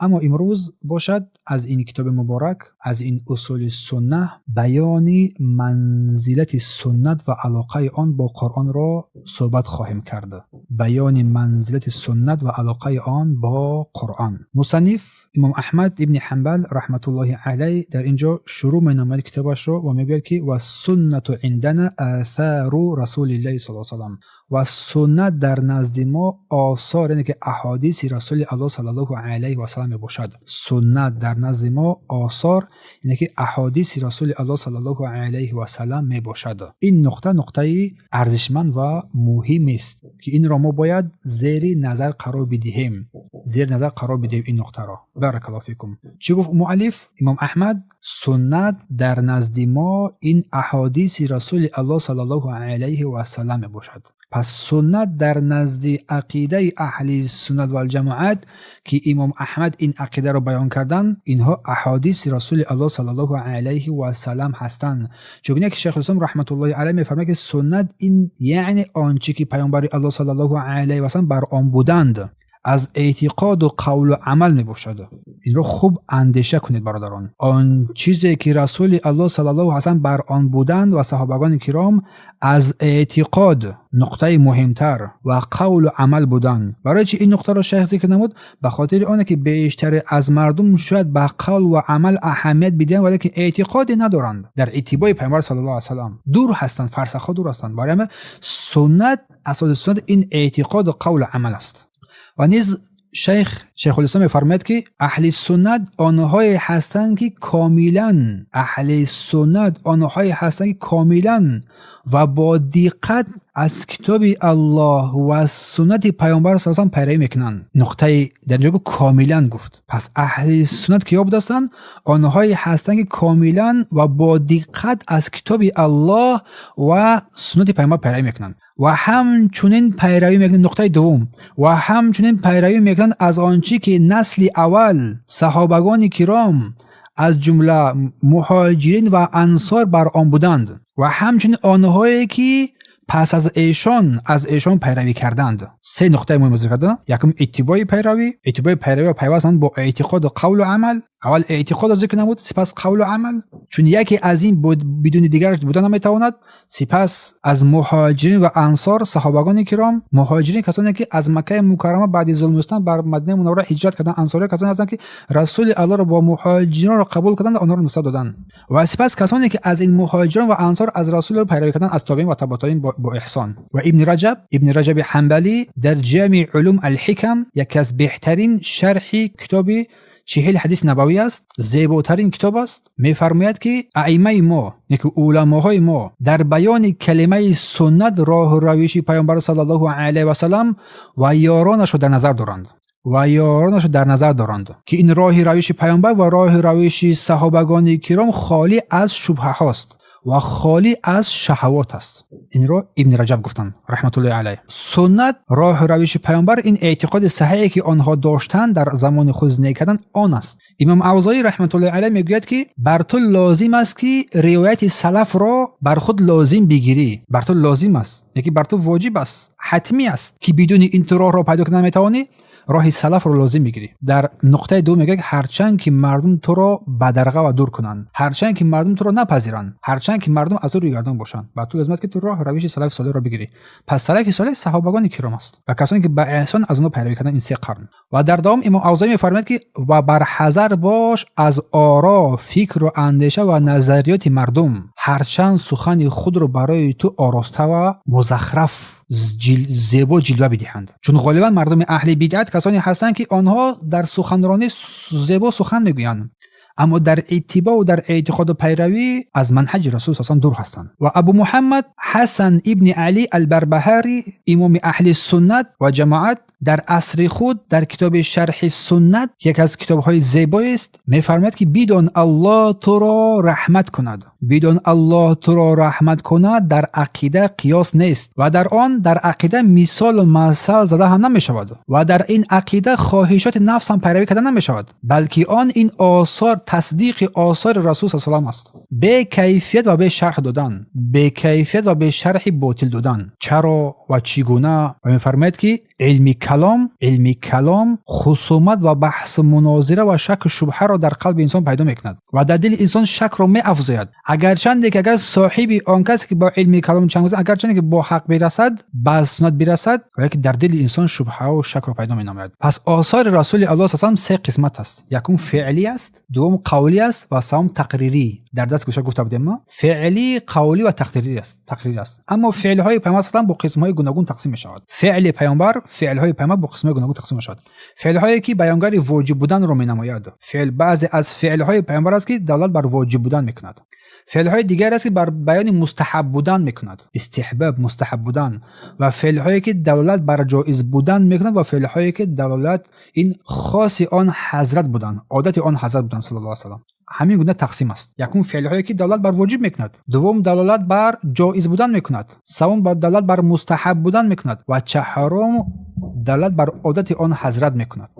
Аммо имрӯз бошад, аз ин китоби муборак, аз ин усули сунна, баёни манзилати суннат ва алоқаи он бо Қуръонро суҳбат хоҳем кард. Баёни манзилати суннат ва алоқаи он бо Қуръон. Мусанниф имом Аҳмад ибни Ҳанбал раҳматуллоҳи алайҳ дар ин ҷо шурӯъ менамояд китобашро ва мегӯяд, ки вассуннату индана асару расулиллаҳи саллаллоҳу алайҳи васаллам, ва суннат дар назди мо осор, яъне ки аҳодиси расули Аллоҳ саллаллоҳу алайҳи васаллам мебошад. Суннат дар назди мо осор, яъне ки аҳодиси расули Аллоҳ саллаллоҳу алайҳи васаллам мебошад. Ин нуқта нуқтаи арзишманд ва муҳимест, ки инро мо бояд зери назар қарор бидиҳем, зери назар қарор бидиҳем ин нуқтаро. Баракаллоҳу фикум. Чӣ гуфт муаллиф имом Аҳмад? Суннат дар назди мо ин аҳодиси расули Аллоҳ саллаллоҳу алайҳи васаллам мебошад. Пас суннат дар назди ақидаи аҳли суннат валҷамоат, ки имом Аҳмад ин ақидаро баён карданд, инҳо аҳодиси расули Аллоҳ саллаллоҳу алайҳи васаллам ҳастанд. Чунки шайхулислом раҳматуллоҳи алайҳ мефармояд, ки суннат ин яъне он чӣ ки паёмбари Аллоҳ саллаллоҳу алайҳи васаллам бар он буданд аз эътиқоду қавлу амал мебошад. Инро хуб андеша кунед, бародарон. Он чизе ки расули Аллоҳ саллаллоҳу алайҳи васаллам бар он буданд ва саҳобагони киром аз эътиқод, нуқтаи муҳимтар, ва қавлу амал буданд. Барои чи ин нуқтаро шайх зикр намуд? Ба хотири оне ки бештаре аз мардум шояд ба қавл ва амал аҳамият бидиҳанд, валекин эътиқоде надоранд, дар иттибои пайғамбар саллаллоҳу алайҳи васаллам дур ҳастанд, фарсахҳо дур ҳастанд. Барои ҳамин суннат, асоси суннат ин эътиқоду қавлу амал аст. Ва низ шайх шайхулислом мефармояд, ки аҳли суннат онҳое ҳастанд, ки комилан, аҳли суннат онҳое ҳастанд, ки комилан ва бо диққат аз китоби Аллоҳ ва суннати пайғамбар саллаллоҳу алайҳи васаллам пайравӣ мекунанд. Нуқтаи дар инҷо комилан гуфт. Пас аҳли суннат киё будастанд? Онҳое ҳастанд, ки комилан ва бо диққат аз китоби Аллоҳ ва суннати пайғамбар пайравӣ мекунанд ва ҳамчунин пайравӣ мекунанд. Нуқтаи дуввум: ва ҳамчунин пайравӣ мекунанд аз он чӣ ки насли аввал, саҳобагони киром, аз ҷумла муҳоҷирин ва ансор бар он буданд ва ҳамчунин онҳое ки пас аз эшон пайравӣ карданд. Се нуқтаи муҳим зикр карда. Якум, иттибои пайравӣ. Иттибои пайравиро пайвастанд бо эътиқоду қавлу амал. Аввал эътиқодро зикр намуд, сипас қавлу амал, чун яке аз ин бидуни дигараш буда наметавонад. Сипас аз муҳоҷирин ва ансор, саҳобагони киром. Муҳоҷирин касоне ки аз Маккаи Мукаррама баъди зулму ситам бар Мадинаи Мунаввара ҳиҷрат карданд. Ансориё касоне ҳастанд, ки расули Аллоҳро бо муҳоҷиронро қабул карданд ва онҳоро нусрат доданд. Ва сипас касоне ки аз ин муҳоҷирон ва ансор аз расулро пайравӣ карданд, аз тобеин ва таботобеин бо эҳсон. Ва ибни Раҷаб, ибни Раҷаби Ҳанбалӣ дар Ҷамии Улум Алҳикам, яке аз беҳтарин шарҳи китоби 40 ҳадиси набавӣ аст, зеботарин китоб аст, мефармояд, ки аимаи мо, яке уламоҳои мо, дар баёни калимаи суннат роҳу равиши пайғамбар саллаллоҳу алайҳи васаллам ва ёронашро дар назар доранд, ва ёронашро дар назар доранд, ки ин роҳи равиши пайғамбар ва роҳи равиши саҳобагони киром холӣ аз шубҳаҳост ва холӣ аз шаҳавот аст. Инро ибни Раҷаб гуфтанд раҳматуллоҳи алайҳ. Суннат, роҳу равиши пайғамбар, ин эътиқоди саҳиҳе ки онҳо доштанд, дар замони худ зиндагӣ карданд, он аст. Имом Авзоӣ раҳматуллоҳи алайҳ мегӯяд, ки бар ту лозим аст, ки ривояти салафро бар худ лозим бигирӣ. Бар ту лозим аст, яки бар ту воҷиб аст, ҳатмӣ аст, ки бидуни ин ту роҳро пайдо карда наметавонӣ. Роҳи салафро лозим бигирӣ. Дар нуқтаи дуввум мегӯяд, ки ҳарчанд ки мардум туро бадарға ва дур кунанд, ҳарчанд ки мардум туро напазиранд, ҳарчанд ки мардум аз ту рӯйгардон бошанд, бар ту лозим аст, ки ту роҳ равиши салафи солеҳро бигирӣ. Пас салафи солеҳ саҳобагони киром аст ва касоне ки ба эҳсон аз онҳо пайравӣ карданд, ин се қарн. Ва дар давом имом Авзоӣ мефармояд, ки ва барҳазар бош аз оро, фикру андеша ва назариёти мардум, ҳарчанд сухани худро барои ту ороста ва музахраф, зебо ҷилва бидиҳанд. Чун ғолибан мардуми аҳли бидъат касоне ҳастанд, ки онҳо дар суханронӣ зебо сухан мегӯянд, аммо дар иттибоъу дар эътиқоду пайравӣ аз манҳаҷи расул салам дур ҳастанд. Ва Абу Муҳаммад Ҳасан ибни Алӣ Албарбаҳарӣ, имоми аҳли суннат ва ҷамоат дар асри худ, дар китоби Шарҳи суннат, яке аз китобҳои зебоест, мефармояд, ки бидон, Аллоҳ туро раҳмат кунад, бидон, Аллоҳ туро раҳмат кунад, дар ақида қиёс нест ва дар он, дар ақида, мисолу масал зада ҳам намешавад ва дар ин ақида хоҳишоти нафс ҳам пайравӣ карда намешавад, балки он ин осор тасдиқи осори расул салам аст, бекайфият ва бе шарҳ додан, бекайфият ва бе шарҳи ботил додан, чаро ва чӣ гуна. Ва мефармояд, ки Илми калом хусумат ва баҳсу мунозира ва шаку шубҳаро дар қалби инсон пайдо мекунад ва дар дили инсон шакро меафзояд. Агарчанде ки агар соҳиби он касе ки бо илми калом чанг мезанад, агарчанде ки бо ҳақ бирасад, ба суннат бирасад, валекин дар дили инсон шубҳаву шакро пайдо менамояд. Пас осори Расули Аллоҳ салам се қисмат аст: якум феълӣ аст, дуввум қавлӣ аст ва севум тақрирӣ. Дар даст гӯша гуфта будем мо, феълӣ, қавлӣ ва тақрирӣ аст. Аммо феълҳои Пайғамбар салам бо қисмҳои гуногун тақсим мешавад. Феъли Пайғамбар, феълҳои Пайғамбар бо қисмҳои гуногун тақсим мешавад. Феълҳое ки баёнгари воҷиб буданро менамояд. Феъл, баъзе аз феълҳои Пайғамбар аст, ки далолат бар воҷиб будан мекунад. Феълҳои дигаре аст, ки бар баёни мустаҳаб будан мекунад, истиҳбоб, мустаҳаб будан, ва феълҳое ки далолат бар ҷоиз будан мекунад, ва феълҳое ки далолат ин хоси он ҳазрат будан, одати он ҳазрат будан, саллаллоҳу алайҳи васаллам. Ҳамин гуна тақсим аст: якум феълҳое ки далолат бар воҷиб мекунад, дуввум далолат бар ҷоиз будан мекунад, севум далолат бар мустаҳаб будан мекунад ва чаҳорум далолат бар одати он ҳазрат мекунад,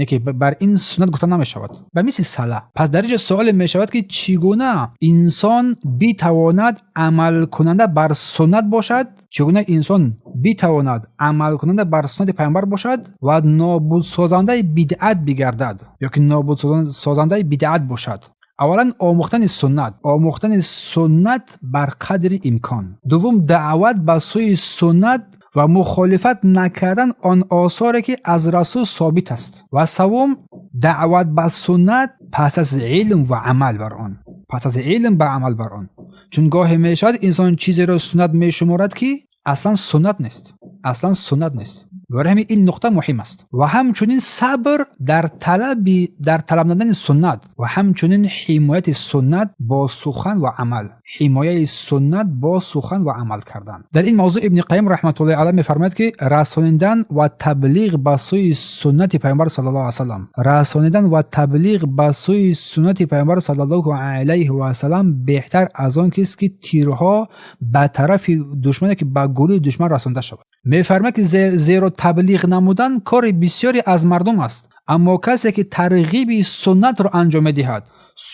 ки бар ин суннат гуфта намешавад, ба мисли сала. Пас дар инҷо суоле мешавад, ки чӣ гуна инсон битавонад амалкунанда бар суннат бошад, чӣ гуна инсон битавонад амалкунанда бар суннати Пайғамбар бошад ва нобудсозандаи бидъат бигардад ё ки нобудсозандаи бидъат бошад? Аввалан, омӯхтани суннат, омӯхтани суннат бар қадри имкон. Дуввум, даъват ба сӯи суннат ва мухолифат накардан он осоре ки аз Расул собит аст, ва саввум, даъват ба суннат пас аз илм ва амал бар он, пас аз илм ба амал бар он. Чун гоҳе мешавад, инсон чизеро суннат мешуморад, ки аслан суннат нест, аслан суннат нест. Барои ҳамин ин нуқта муҳим аст. Ва ҳамчунин сабр дар талаб намудани суннат, ва ҳамчунин ҳимояти суннат бо сухан ва амал, ҳимояи суннат бо сухан ва амал кардан. Дар ин мавзӯъ Ибни Қайим раҳматуллоҳи алайҳ мефармояд, ки расонидан ва таблиғ ба сӯи суннати Пайғамбар саллаллоҳу алайҳи васаллам, расонидан ва таблиғ ба сӯи суннати Пайғамбар саллаллоҳу алайҳи васаллам беҳтар аз он кист, ки тирҳо ба тарафи душмане ки ба гулӯи душман расонда шавад. Мефармояд, ки зеро таблиғ намудан кори бисёре аз мардум аст, аммо касе ки тарғиби суннатро анҷом медиҳад,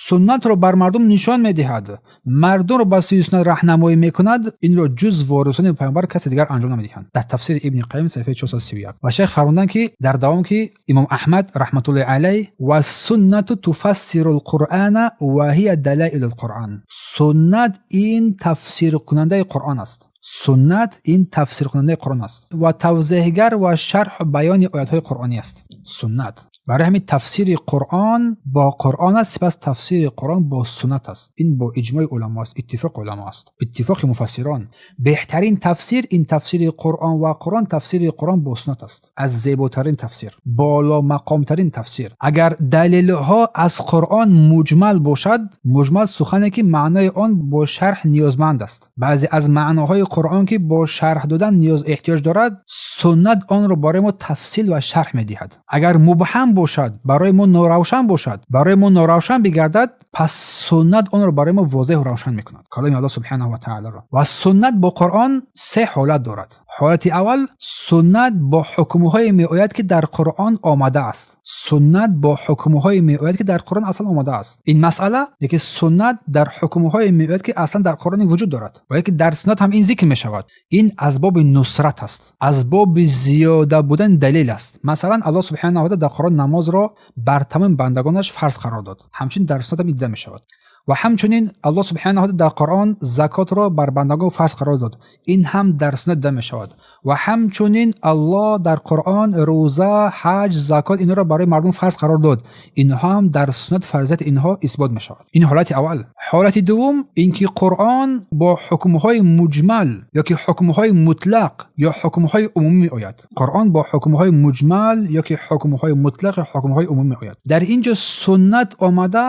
суннатро бар мардум нишон медиҳад, мардумро ба сӯи суннат раҳнамоӣ мекунад, инро ҷуз ворисони Пайғамбар касе дигар анҷом намедиҳанд. Дар тафсири Ибни Қайим, саҳифаи 431. Ва шайх фармуданд, ки дар давом, ки имом Аҳмад раҳматуллоҳи алайҳ: "والسنة تفسر القرآن وهي دلائل القرآن". Суннат ин тафсиркунандаи Қуръон аст. Суннат ин тафсиркунандаи Қуръон аст ва тавзеҳгар ва шарҳу баёни оятҳои қуръонӣ аст суннат. Барои ҳамин тафсири Қуръон бо Қуръон аст, сипас тафсири Қуръон бо суннат аст. Ин бо иҷмои уламо аст, иттифоқи уламо аст, иттифоқи муфассирон. Беҳтарин тафсир ин тафсири Қуръон ва Қуръон, тафсири Қуръон бо суннат аст, аз зеботарин тафсир, боломақомтарин тафсир. Агар далелҳо аз Қуръон муҷмал бошад, муҷмал сухане ки маънои он бо шарҳ ниёзманд аст, баъзе аз маъноҳои Қуръон ки бо шарҳ додан ниёз эҳтиёҷ дорад, суннат онро барои мо тафсил ва шарҳ медиҳад. Агар мубҳам бошад, барои мо норавшан бошад, барои мо норавшан бигардад, пас суннат онро барои мо возеҳу равшан мекунад, каломи Аллоҳ субҳанаҳу ва таолоро. Ва суннат бо Қуръон се ҳолат дорад. Ҳолати аввал: суннат бо ҳукмҳое меояд, ки дар Қуръон омадааст. Суннат бо ҳукмҳое меояд, ки дар Қуръон аслан омадааст. Ин масъала яке суннат дар ҳукмҳое меояд, ки аслан дар Қуръон вуҷуд дорад, ва яке дар суннат ҳам ин зикр мешавад. Ин аз боби нусрат аст, аз боби зиёда будани далел аст. Масалан, Аллоҳ субҳанаҳу ва таъала дар Қуръон намозро бар тамоми бандагонаш фарз қарор дод, ҳамчунин дар суннат ҳам ин дида мешавад. Ва ҳамчунин Аллоҳ субҳанаҳу ва дар Қуръон закотро бар бандагон фарз қарор дод, ин ҳам дар суннат дида мешавад. Ва ҳамчунин Аллоҳ дар Қуръон рӯза, ҳаҷ, закот инҳоро барои мардум фарз қарор дод, инҳо ҳам дар суннат фарзияти инҳо исбот мешавад. Ин ҳолати аввал. Ҳолати дуввум ин ки Қуръон бо ҳукмҳои муҷмал ё ки ҳукмҳои мутлақ ё ҳукмҳои умумӣ меояд. Қуръон бо ҳукмҳои муҷмал ё ки ҳукмҳои мутлақ ё ҳукмҳои умумӣ меояд. Дар ин ҷо суннат омада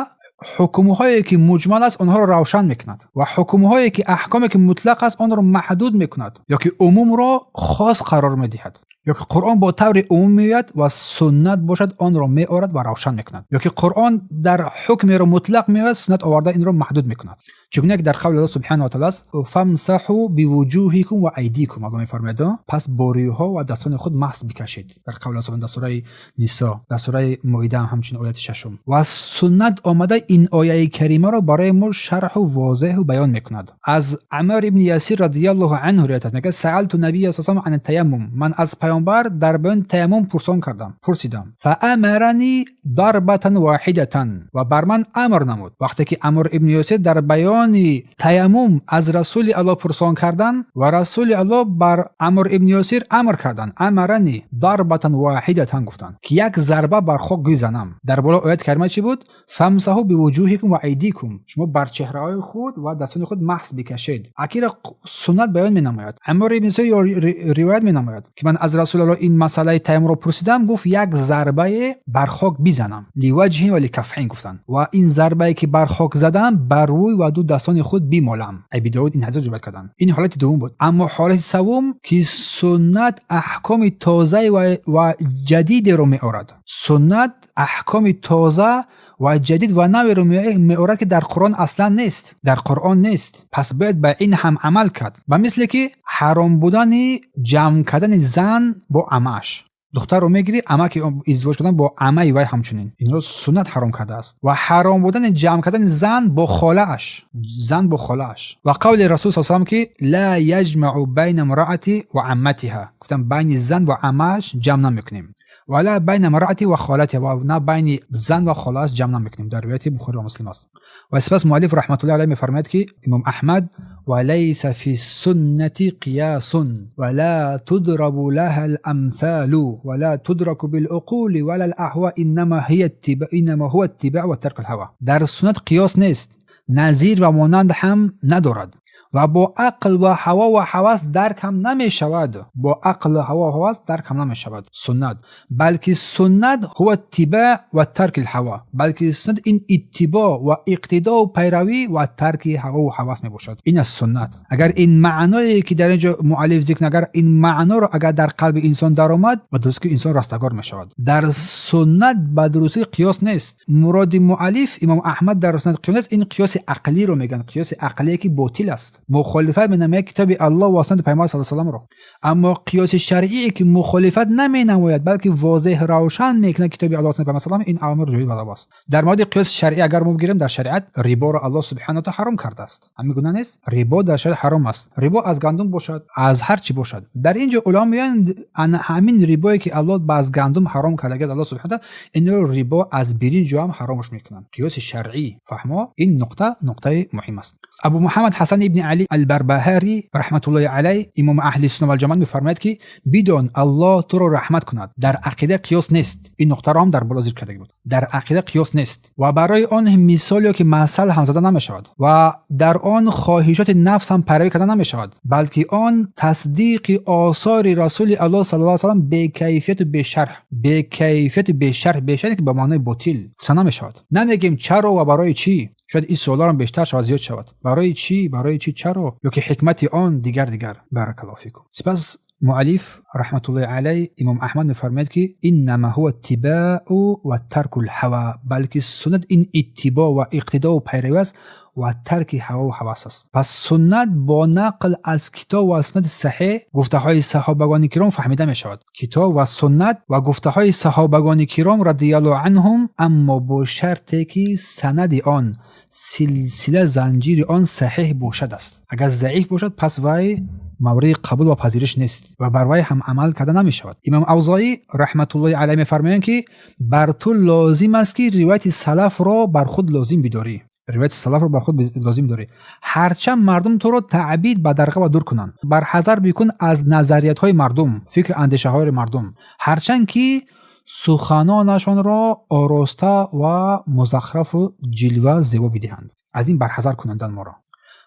ҳукмҳое ки муҷмал аст, онҳоро равшан мекунад, ва ҳукмҳое ки, аҳкоме ки мутлақ аст, онро маҳдуд мекунад ё ки умумро хос қарор медиҳад. Ё ки Қуръон бо таври умум меояд ва суннат бошад, онро меорад ва равшан мекунад, ё ки Қуръон дар ҳукмеро мутлақ меояд, суннат оварда инро маҳдуд мекунад. Чигуна ки дар қавли Аллоҳ субҳанаҳу ва таъала аст: "فامسحوا بوجوهكم وأيديكم". Аллоҳ мефармояд: пас бо рӯйҳо ва дастони худ масҳ бикашед. Дар қавли Аллоҳ дар сураи Нисо, дар сураи Моида ҳам ҳамчунин ояти шашум. Ва суннат омада ин ояи каримаро барои мо шарҳу возеҳу баён мекунад. Аз Аммар ибни Ясир радиаллоҳу анҳу ривоят аст, мегӯяд: "سألت النبي صلى الله عليه وسلم عن التيمم". Ман аз Паёмбар Паёмбар дар баёни таяммум пурсон кардам, пурсидам. Фаамарани дарбатан воҳидатан, ва бар ман амр намуд. Вақте ки Амр ибни Ёсир дар баёни таяммум аз Расули Аллоҳ пурсон кардан ва Расули Аллоҳ бар Амр ибни Ёсир амр кардан, амарани дарбатан воҳидатан гуфтанд, ки як зарба бар хок бизанам. Дар боло ояти карима чӣ буд? Фамсаҳу бивуҷуҳикум ва айдикум, шумо бар чеҳраҳои худ ва дастони худ маҳс бикашед. Акира суннат баён менамояд. Амр ибни Ёсир ривоят менамояд, ки ман аз Расулаллоҳ ин масъалаи таяммумро пурсидам, гуфт: як зарбае бар хок бизанам. Ливаҷҳин ва ликаффайн гуфтанд, ва ин зарбае ки бар хок задам, бар рӯй ва ду дастони худ бимолам. Аби Довуд ин ҳадисро ривоят карданд. Ин ҳолати дуввум буд. Аммо ҳолати саввум, ки суннат аҳкоми тоза ва ҷадидеро меорад. Суннат аҳкоми тоза ва ҷадид ва наверо меорад, ки дар Қуръон аслан нест, дар Қуръон нест. Пас бояд ба ин ҳам амал кард. Ба мисле ки ҳаром будани ҷамъ кардани зан бо амааш. Духтарро мегирӣ, амаки издивоҷ кардан бо амаи вай, ҳамчунин инро суннат ҳаром кардааст. Ва ҳаром будани ҷамъ кардани зан бо холааш, зан бо холааш. Ва қавли Расул с салам, ки ла яҷмау байна мраати ва амматиҳа, гуфтам, байни зан ва амааш ҷамъ намекунем, вала байна мраати ва холатиҳа, ва на байни зан ва холааш ҷамъ намекунем. Дар ривояти Бухорӣ ва Муслим аст. Ва сипас муаллиф раҳматуллоҳи алайҳ мефармояд, ки имом Аҳмад: وليس في السنة قياس ولا تضرب لها الأمثال ولا تدرك بالعقول ولا الأهواء إنما هي اتباع، إنما هو اتباع وترك الهوى. Дар суннат қиёс нест, назир ва монанд ҳам надорад ва бо ақл ва ҳаво ва ҳавас дарк ҳам намешавад. Бо ақл, ҳаво ва ҳавас дарк ҳам намешавад суннат, балки суннат ҳува иттибаъ ва тарки лҳаво, балки суннат ин иттибоъ ва иқтидоу пайравӣ ва тарки ҳавову ҳавас мебошад. Ин аст суннат. Агар ин маъное, ки дар ин ҷо муаллиф зикр, агар ин маъноро агар дар қалби инсон даромад, ба дурустӣ инсон растагор мешавад. Дар суннат ба дурустӣ қиёс нест. Муроди муаллиф имом Аҳмад дар суннат қиёс нест, ин қиёси ақлиро мегӯянд, қиёси ақлие, ки ботил аст, мухолифат менамояд китоби Аллоҳ ва суннати Пайғамбар с саламро. Аммо қиёси шаръие, ки мухолифат наменамояд, балки возеҳ равшан мекунад китоби Аллоҳ, суннати Пайғамбар салам, ин амр ҷоиз ва аст. Дар мавриди қиёси шаръӣ агар мо бигирем, дар шариат риборо Аллоҳ субҳанаҳу таала ҳаром кардааст. Ҳамин гуна нест? Рибо дар шариат ҳаром аст. Рибо аз гандум бошад, аз ҳар чӣ бошад. Дар ин ҷо уламо мегӯянд, ҳамин рибое, ки Аллоҳ ба аз гандум ҳаром кардагиаст, Аллоҳ субҳана таала инро рибо аз биринҷо ҳам ҳаромаш мекунанд. Қиёси шаръӣ фаҳмо. Ин нуқта нуқтаи муҳим аст. Абу Муҳаммад Ҳасан ибни Али Албарбаҳарӣ раҳматуллоҳи алай, имоми аҳли сунна валҷамоат, мефармояд, ки бидон, Аллоҳ туро раҳмат кунад, дар ақида қиёс нест. Ин нуқтаро ҳам дар боло зикр карда буд. Дар ақида қиёс нест ва барои он мисол ё ки масал ҳам зада намешавад ва дар он хоҳишоти нафс ҳам пайравӣ карда намешавад, балки он тасдиқи осори Расули Аллоҳ саллаллоҳу алайҳи васаллам бекайфияту бешарҳ, бекайфияту бешарҳ. Бешарҳ ки ба маънои ботил гуфта намешавад. Намегем чаро ва барои чӣ. Шояд ин суолҳоам бештар шавад, зиёд шавад: барои чӣ, барои чӣ, чаро, ё ки ҳикмати он, дигар дигар. Баракаллоҳу фикум. Сипас муаллиф раҳматуллоҳи алай имом Аҳмад мефармояд, ки иннама ҳува иттибаъу ва тарку лҳава, балки суннат ин иттибоъ ва иқтидоу пайравӣ аст ва тарки ҳавову ҳавас аст. Пас суннат бо нақл аз китоб ва суннати саҳеҳ, гуфтаҳои саҳобагони киром фаҳмида мешавад. Китоб ва суннат ва гуфтаҳои саҳобагони киром радиаллоҳу анҳум, аммо бо шарте ки санади он, силсила, занҷири он саҳеҳ бошад аст. Агар заиф бошад, пас вай мавриди қабул ва пазириш нест ва бар вай ҳам амал карда намешавад. Имом Авзоӣ раҳматуллоҳи алайҳ мефармоянд, ки бар ту лозим аст, ки ривояти салафро бар худ лозим бидорӣ, ривояти салафро бар худ лозим дорӣ, ҳарчанд мардум туро таъбид ба дарға ва дур кунанд. Барҳазар бикун аз назариятҳои мардум, фикр андешаҳои мардум, ҳарчанд ки суханонашонро ороста ва музахрафу ҷилва зебо бидиҳанд. Аз ин барҳазар кунандан моро.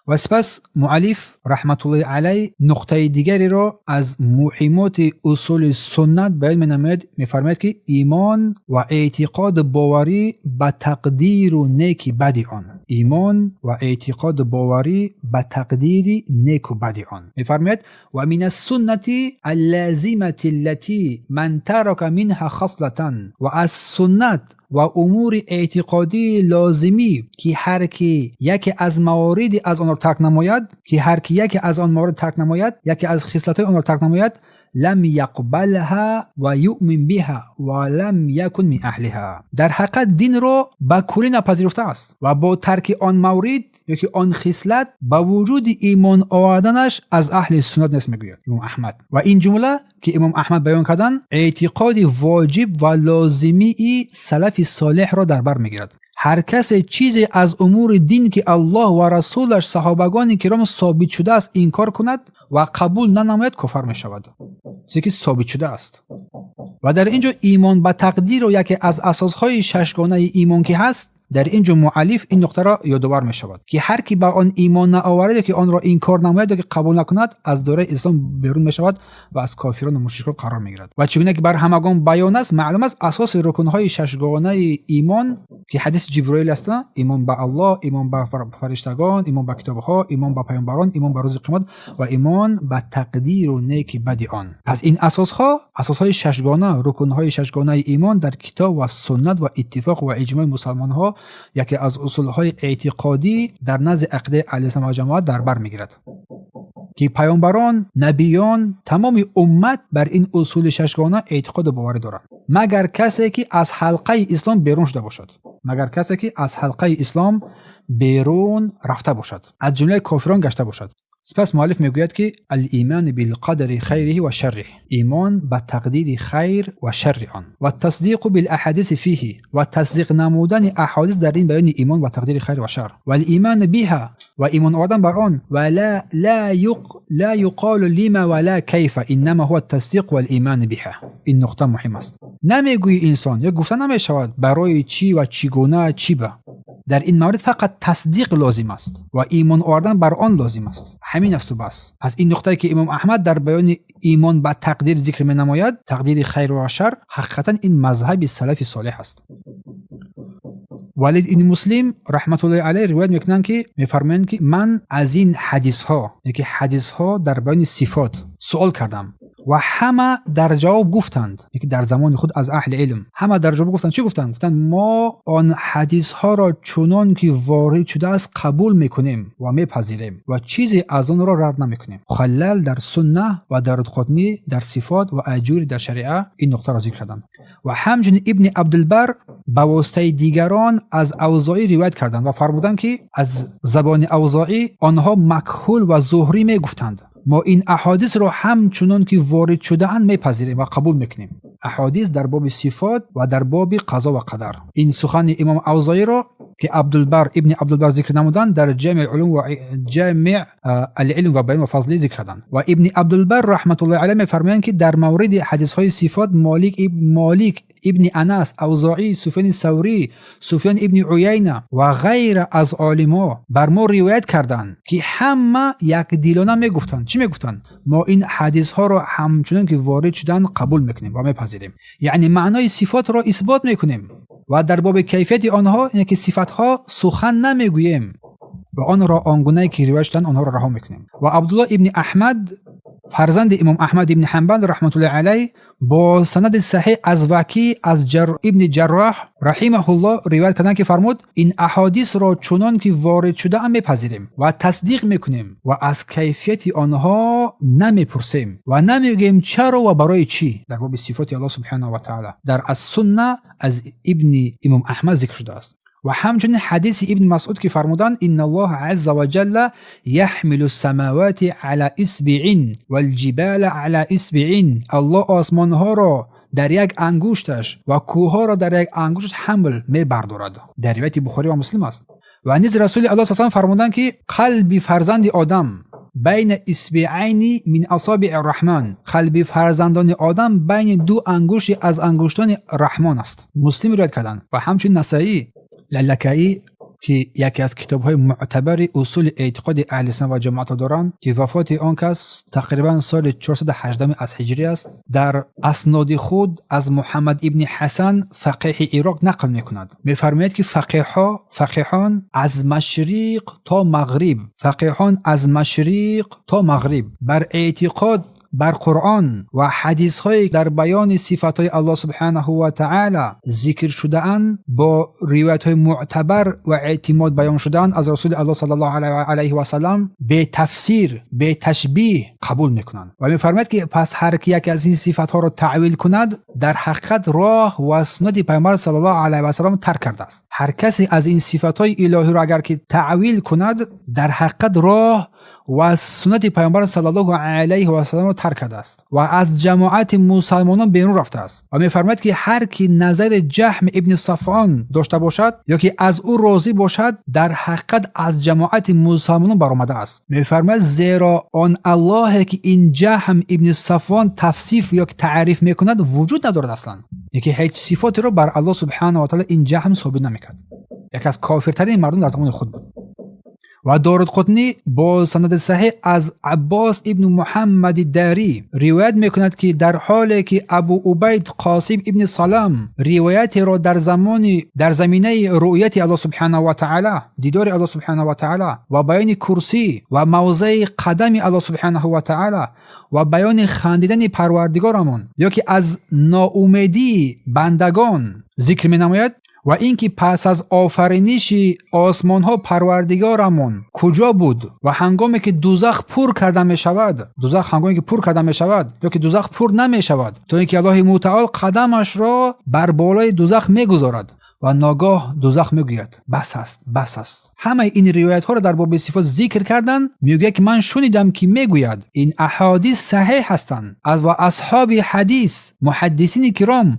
Ва сипас муаллиф раҳматуллоҳи алай нуқтаи дигареро аз муҳимоти усули суннат баён менамояд. Мефармояд, ки имон ва эътиқоду боварӣ ба тақдиру неки бади он, имон ва эътиқоду боварӣ ба тақдири неку бади он. Мефармояд: ва мин ассуннати аллазимати аллати ман тарака минҳа хаслатан, ва аз суннат ва умури эътиқодии лозимӣ, ки ҳар ки яке аз мавориди аз онро тарк намояд, ки ҳар ки яке аз он маворид тарк намояд, яке аз хислатҳои онро тарк намояд. لم يقبلها ويؤمن بها ولم يكن من أهلها. Дар ҳақиқат динро ба куллӣ напазируфта аст ва бо тарки он маврид ёки он хислат ба вуҷуди имон оварданаш аз аҳли суннат нест, мегӯяд имом Аҳмад. Ва ин ҷумла, ки имом Аҳмад баён карданд, эътиқоди воҷиб ва лозимии салафи солеҳро дар бар мегирад. Ҳар касе чизе аз умури дин, ки Аллоҳ ва расулаш, саҳобагони киром собит шудааст, инкор кунад ва қабул нанамояд, кофар мешавад. Чизе ки собит шудааст. Ва дар ин ҷо имон ба тақдирро, яке аз асосҳои шашгонаи имон ки ҳаст, дар ин ҷо муаллиф ин нуқтаро ёдовар мешавад, ки ҳар ки ба он имон наоварад ё ки онро инкор намояд ё ки қабул накунад, аз доираи ислом берун мешавад ва аз кофирону мушрикон қарор мегирад. Ва чӣ гуна ки бар ҳамагон баён аст, маълум аст, асоси рукнҳои шашгонаи имон, ки ҳадиси Ҷиброил аст: имон ба Аллоҳ, имон ба фариштагон, имон ба китобҳо, имон ба паёмбарон, имон ба рӯзи қиёмат ва имон ба тақдиру неки бади он. Пас ин асосҳо, асосҳои шашгона, рукнҳои шашгонаи имон дар китоб ва суннат ва иттифоқ ва иҷмои мусалмонҳо яке аз усулҳои эътиқодӣ дар назди ақидаи аҳли суннат ва ҷамоат дар бар мегирад, ки паёмбарон, набиён, тамоми уммат бар ин усули шашгона эътиқоду боварӣ доранд, магар касе ки аз ҳалқаи ислом берун шуда бошад, магар касе ки аз ҳалқаи ислом берун рафта бошад, аз ҷумлаи кофирон гашта бошад. Сипас муаллиф мегӯяд, ки الإيمان بالقدر خيره وشره, имон ба тақдири хайр ва шарри он, والتصديق بالأحاديث فيه, ва тасдиқ намудани аҳодис дар ин баёни имон ба тақдири хайр ва шар, والإيمان بها, ва имон овардан бар он. Ва لا يقال لم ولا كيف، إنما هو التصديق والإيمان بها. Ин нуқта муҳим аст. Намегӯи инсон ё гуфта намешавад барои чӣ ва чӣ гуна, чӣ ба. Дар ин маврид фақат тасдиқ лозим аст ва имон овардан бар он лозим аст, ҳамин асту бас. Пас ин нуқтае, ки имом Аҳмад дар баёни имон ба тақдир зикр менамояд, тақдири хайру ва шар, ҳақиқатан ин мазҳаби салафи солеҳ аст. Валид ибни Муслим раҳматуллоҳи алайҳ ривоят мекунанд, ки мефармоянд, ки ман аз ин ҳадисҳо, яки ҳадисҳо дар баёни сифот, суол кардам ва ҳама дар ҷавоб гуфтанд, яки дар замони худ аз аҳли илм ҳама дар ҷавоб гуфтанд. Чӣ гуфтанд? Гуфтанд: мо он ҳадисҳоро чунон ки ворид шудааст қабул мекунем ва мепазирем ва чизе аз онро рад намекунем. Халлал дар Сунна ва Даруқутнӣ дар Сифот ва Аҷурӣ дар Шариа ин нуқтаро зикр карданд. Ва ҳамчунин Ибни Абдулбар ба воситаи дигарон аз Авзоӣ ривоят карданд ва фармуданд, ки аз забони Авзоӣ онҳо Макҳул ва Зуҳрӣ мегуфтанд: мо ин аҳодисро ҳамчунон ки ворид шудаанд мепазирем ва қабул мекунем, аҳодис дар боби сифот ва дар боби қазо ва қадар. Ин сухани имом Авзоиро, ки Абдулбар, Ибни Абдулбар зикр намуданд, дар Ҷамиъ улум ва Ҷамиъ алилм ва баён ва фазли зикр карданд. Ва Ибни Абдулбар раҳматуллоҳи алайҳ мефармоянд, ки дар мавриди ҳадисҳои сифот Молик ибни Анас, Авзоӣ, Суфёни Саврӣ, Суфён ибни Уяйна ва ғайра аз олимо бар мо ривоят карданд, ки ҳама якдилона мегуфтанд. Чӣ мегуфтанд? Мо ин ҳадисҳоро ҳамчунон ки ворид шуданд қабул мекунем ва мепазирем, яъне маънои сифотро исбот мекунем ва дар боби кайфияти онҳо, яъне ки сифатҳо, сухан намегӯем ва онро он гунае ки ривоят шуданд, онҳоро раҳо мекунем. Ва Абдуллоҳ ибни Аҳмад, фарзанди имом Аҳмад ибни Ҳанбал раҳматуллоҳи алайҳ, бо санади саҳеҳ аз Вакӣ аз Ибни Ҷарроҳ раҳимаҳуллоҳ ривоят карданд, ки фармуд: ин аҳодисро чунон ки ворид шудаам мепазирем ва тасдиқ мекунем ва аз кайфияти онҳо намепурсем ва намегӯем чаро ва барои чӣ. Дар боби сифоти Аллоҳ субҳанаҳу ва таъала дар Ассунна аз ибни имом Аҳмад зикр шудааст. Ва ҳамчунин ҳадиси Ибни Масъуд, ки фармуданд: إن الله عز وجل يحمل السماوات على إصبع والجبال على إصبع. Аллоҳ осмонҳоро дар як ангушташ ва кӯҳҳоро дар як ангушташ ҳамл мебардорад. Дар ривояти Бухорӣ ва Муслим аст. Ва низ Расули Аллоҳ с фармуданд, ки қалби фарзанди одам بين إصبعين من أصابع الرحمن, қалби фарзандони одам байни ду ангушти аз ангуштони Раҳмон аст. Муслим ривоят карданд. Ва ҳамчунин Насаӣ, Лалакаӣ, ки яке аз китобҳои мӯътабари усули эътиқоди аҳли суннат ва ҷамоатро доранд, ки вафоти он кас тақрибан соли 418 аз ҳиҷрӣ аст, дар асноди худ аз Муҳаммад ибни Ҳасан, фақеҳи Ироқ, нақл мекунад. Мефармояд, ки фақеҳон аз машриқ то мағриб, фақеҳон аз машриқ то мағриб бар эътиқод бар Қуръон ва ҳадисҳое дар баёни сифатҳои Аллоҳ субҳанаҳу ва таъала зикр шудаанд, бо ривоятҳои муътабар ва эътимод баён шудаанд аз Расули Аллоҳ саллаллоҳу алайҳи васаллам, бетафсир, беташбиҳ қабул мекунанд. Ва мефармояд, ки пас ҳар ки яке аз ин сифатҳоро таъвил кунад, дар ҳақиқат роҳ ва суннати Пайғамбар саллаллоҳу алайҳи васаллам тарк кардааст. Ҳар касе аз ин сифатҳои илоҳиро агар ки таъвил кунад, дар ҳақиқат роҳ ва суннати Пайғамбар саллаллоҳу алайҳи васалламро тарк кардааст ва аз ҷамоати мусалмонон берун рафтааст. Ва мефармояд, ки ҳар ки назари Ҷаҳм ибни Сафвон дошта бошад ё ки аз ӯ розӣ бошад, дар ҳақиқат аз ҷамоати мусалмонон баромадааст. Мефармояд, зеро он Аллоҳе ки ин Ҷаҳм ибни Сафвон тавсиф ё ки таъриф мекунад, вуҷуд надорад аслан, яки ҳеҷ сифотеро бар Аллоҳ субҳанаҳу ва таъала ин Ҷаҳм собит намекард. Яке аз кофиртарин мардум дар замони худ буд. Ва Дорудқутнӣ бо санади саҳеҳ аз Аббос ибни Муҳаммади Дарӣ ривоят мекунад, ки дар ҳоле ки Абу Убайд Қосим ибни Салам ривоятеро дар заминаи рӯяти Аллоҳ субҳанаҳу ва таъала, дидори Аллоҳ субҳанаҳу ва таъала ва баёни курсӣ ва мавзеи қадами Аллоҳ субҳанаҳу ва таъала ва баёни хандидани Парвардигорамон ё ки аз ноумедии бандагон зикр менамояд, ва ин ки пас аз офариниши осмонҳо Парвардигорамон куҷо буд ва ҳангоме ки дузах пур карда мешавад, дузах ҳангоме ки пур карда мешавад ё ки дузах пур намешавад, то ин ки Аллоҳи мутаол қадамашро бар болои дузах мегузорад ва ногоҳ дузах мегӯяд: бас аст, бас аст. Ҳамаи ин ривоятҳоро дар боби сифот зикр карданд. Мегӯяд, ки ман шунидам, ки мегӯяд: ин аҳодис саҳеҳ ҳастанд ва асҳоби ҳадис, муҳаддисини киром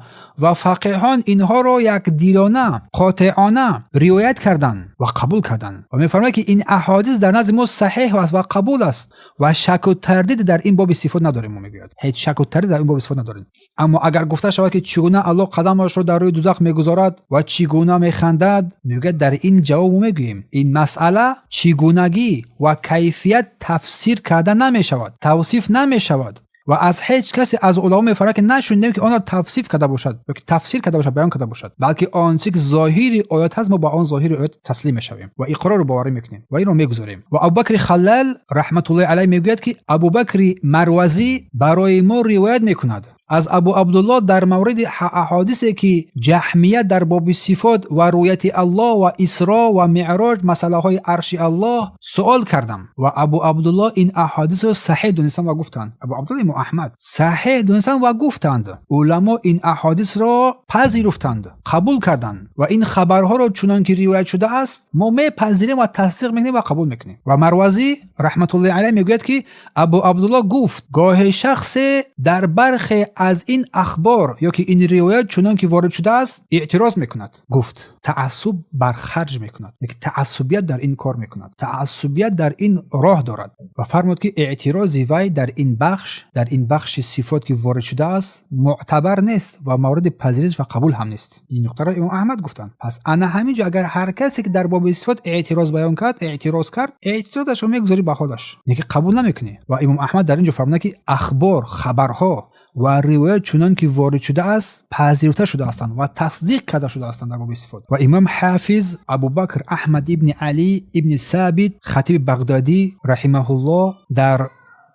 ва фақиҳон инҳоро якдилона, қотеона ривоят карданд ва қабул карданд. Ва мефармояд, ки ин аҳодис дар назди мо саҳеҳ аст ва қабул аст ва шаку тардид дар ин боби сифот надорем. Мо, мегӯяд, ҳеҷ шаку тардид дар ин боби сифот надорем. Аммо агар гуфта шавад, ки чӣ гуна Аллоҳ қадамашро дар рӯи дузах мегузорад ва чӣ гуна механдад, мегӯяд, дар ин ҷавоб мо мегӯем: ин масъала чӣ гунагӣ ва кайфият тафсир карда намешавад, тавсиф намешавад ва аз ҳеҷ касе аз уламо, мефармояд, ки нашунидем, ки онро тавсиф карда бошад ё ки тафсир карда бошад, баён карда бошад, балки он чизе ки зоҳири оят ҳаст, мо ба он зоҳири оят таслим мешавем ва иқрору боварӣ мекунем ва инро мегузорем. Ва Абубакри Халлал раҳматуллоҳи алайҳ мегӯяд, ки Абубакри Марвазӣ барои мо ривоят мекунад аз Абу Абдуллоҳ дар мавриди аҳодисе, ки ҷаҳмия дар боби сифот ва рӯяти Аллоҳ ва Исро ва Меъроҷ, масъалаҳои арши Аллоҳ суол кардам ва Абу Абдуллоҳ ин аҳодисро саҳеҳ донистанд ва гуфтанд, Абу Абдуллоҳ имом Аҳмад саҳеҳ донистанд ва гуфтанд: уламо ин аҳодисро пазируфтанд, қабул карданд ва ин хабарҳоро чунон ки ривоят шудааст, мо мепазирем ва тасдиқ мекунем ва қабул мекунем. Ва Марвазӣ раҳматуллоҳи алайҳ мегӯяд, ки Абу Абдуллоҳ гуфт: гоҳе шахсе дар бархе аз ин ахбор ё ки ин ривоят чунон ки ворид шудааст эътироз мекунад. Гуфт: таассуб бар харҷ мекунад, яки таассубият дар ин кор мекунад, таассубият дар ин роҳ дорад. Ва фармуд, ки эътирози вай дар ин бахш, дар ин бахши сифот ки ворид шудааст, муътабар нест ва мавриди пазириш ва қабул ҳам нест. Ин нуқтаро имом Аҳмад гуфтанд. Пас ана ҳамин ҷо агар ҳар касе ки дар боби сифот эътироз баён кард, эътироз кард, эътирозашро мегузорӣ ба ҳолаш, лекин қабул намекунӣ. Ва имом Аҳмад дар ин ҷо фармуданд, ки ахбор, хабарҳо ва ривоят чунон ки ворид шудааст, пазируфта шудаастанд ва тасдиқ карда шудаастанд дар боби сифот. Ва имом Ҳафиз Абубакр Аҳмад ибни Алӣ ибни Сабит, хатиби Бағдодӣ раҳимаҳуллоҳ, дар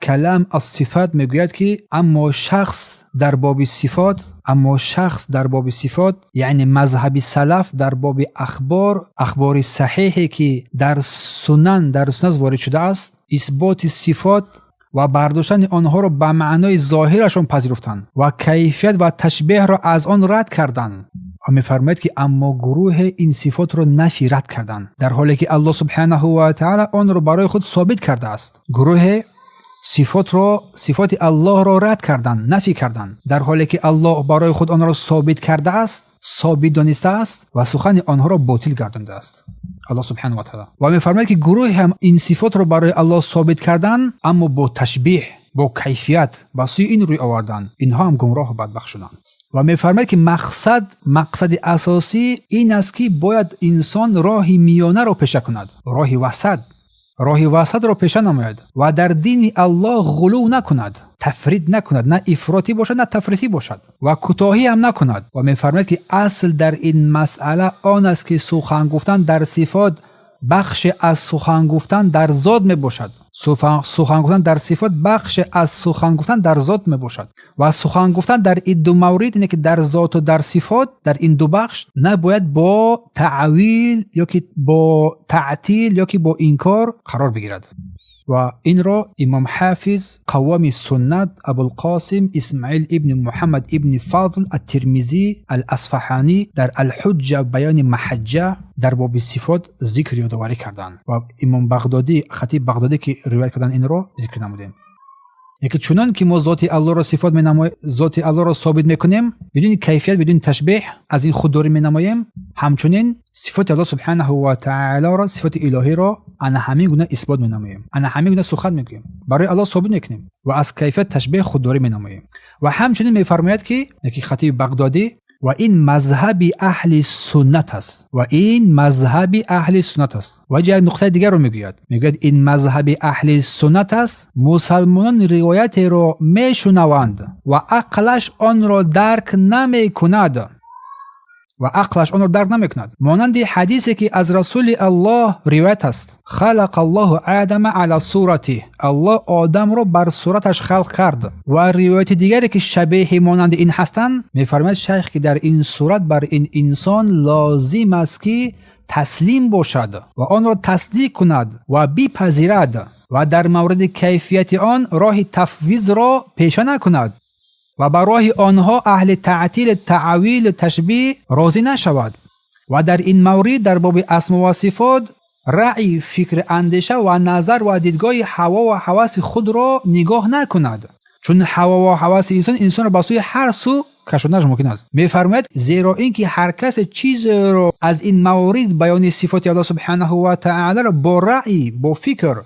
Калам ас сифат мегӯяд, ки аммо шахс дар боби сифот, аммо шахс дар боби сифот, яъне мазҳаби салаф дар боби ахбор, ахбори саҳеҳе ки дар сунан, дар суннат ворид шудааст, исботи сифот ва бардоштани онҳоро ба маънои зоҳирашон пазируфтанд ва кайфият ва ташбеҳро аз он рад карданд. Ва мефармояд, ки аммо гурӯҳе ин сифотро нафи, рад карданд, дар ҳоле ки Аллоҳ субҳанаҳу ва таъала онро барои худ собит кардааст. Гурӯҳе сифотро, сифоти Аллоҳро рад карданд, нафӣ карданд, дар ҳоле ки Аллоҳ барои худ онро собит кардааст, собит донистааст ва сухани онҳоро ботил гардондааст Аллоҳ субҳанаҳу ва таъала. Ва мефармояд, ки гурӯҳе ҳам ин сифотро барои Аллоҳ собит карданд, аммо бо ташбеҳ, бо кайфият ба сӯи ин рӯй оварданд. Инҳо ҳам гумроҳу бадбахт шуданд. Ва мефармояд, ки мақсад, мақсади асосӣ ин аст, ки бояд инсон роҳи миёнаро пеша кунад, роҳи васат, роҳи васатро пеша намояд ва дар дини Аллоҳ ғулув накунад, тафрит накунад, на ифротӣ бошад, на тафритӣ бошад ва кӯтоҳӣ ҳам накунад. Ва мефармояд, ки асл дар ин масъала он аст, ки сухан гуфтан дар сифот бахше аз сухан гуфтан дар зот мебошад. Сухан гуфтан дар сифот бахше аз сухан гуфтан дар зот мебошад ва сухан гуфтан дар ин ду маврид, ине ки дар зоту дар сифот, дар ин ду бахш набояд бо таъвил ё ки бо таътил ё ки бо инкор қарор бигирад. Ва инро имом Ҳафиз, қаввами суннат, Абулқосим Исмаил ибни Муҳаммад ибни Фазл ат-Тирмизӣ ал-Асфаҳанӣ дар Алҳуҷҷа баёни маҳаҷҷа дар боби сифот зикр ёдоварӣ карданд ва имом Бағдодӣ, Хатиб Бағдодӣ, ки ривоят карданд, инро зикр намудем. Яке чунон ки мо зоти Аллоҳро сифот менамоем, зоти Аллоҳро собит мекунем бидуни кайфият, бидуни ташбеҳ, аз ин худдорӣ менамоем, ҳамчунин сифоти Аллоҳ субҳанаҳу ва таолоро, сифоти илоҳиро ана ҳамин гуна исбот менамоем, ана ҳамин гуна сухан мегӯем, барои Аллоҳ собит мекунем ва аз кайфият, ташбеҳ худдорӣ менамоем. Ва ҳамчунин мефармояд, ки яки Хатиби Бағдодӣ: ва ин мазҳаби аҳли суннат аст, ва ин мазҳаби аҳли суннат аст. Ва ҷа як нуқтаи дигарро мегӯяд, мегӯяд: ин мазҳаби аҳли суннат аст. Мусалмонон ривоятеро мешунаванд ва ақлаш онро дарк намекунад, ва ақлаш онро дарк намекунад, монанди ҳадисе, ки аз Расули Аллоҳ ривоят аст: халақа Аллоҳу Адама ала суратиҳ, Аллоҳ Одамро бар сураташ халқ кард, ва ривояти дигаре, ки шабеҳи монанди ин ҳастанд. Мефармояд шайх, ки дар ин сурат бар ин инсон лозим аст, ки таслим бошад ва онро тасдиқ кунад ва бипазирад ва дар мавриди кайфияти он роҳи тафвизро пеша накунад ва ба роҳи онҳо, аҳли таътил, таъвил, ташбиҳ, розӣ нашавад ва дар ин маврид, дар боби асмо ва сифот, раъй, фикр, андеша ва назар ва дидгоҳи ҳаво ва ҳаваси худро нигоҳ накунад, чун ҳаво ва ҳаваси инсон инсонро ба сӯи ҳар сӯ кашонаш мумкин аст. Мефармояд, зеро ин ки ҳар касе чизеро аз ин маворид баёни сифоти Аллоҳ субҳанаҳу ва таолоро бо раъй, бо фикр,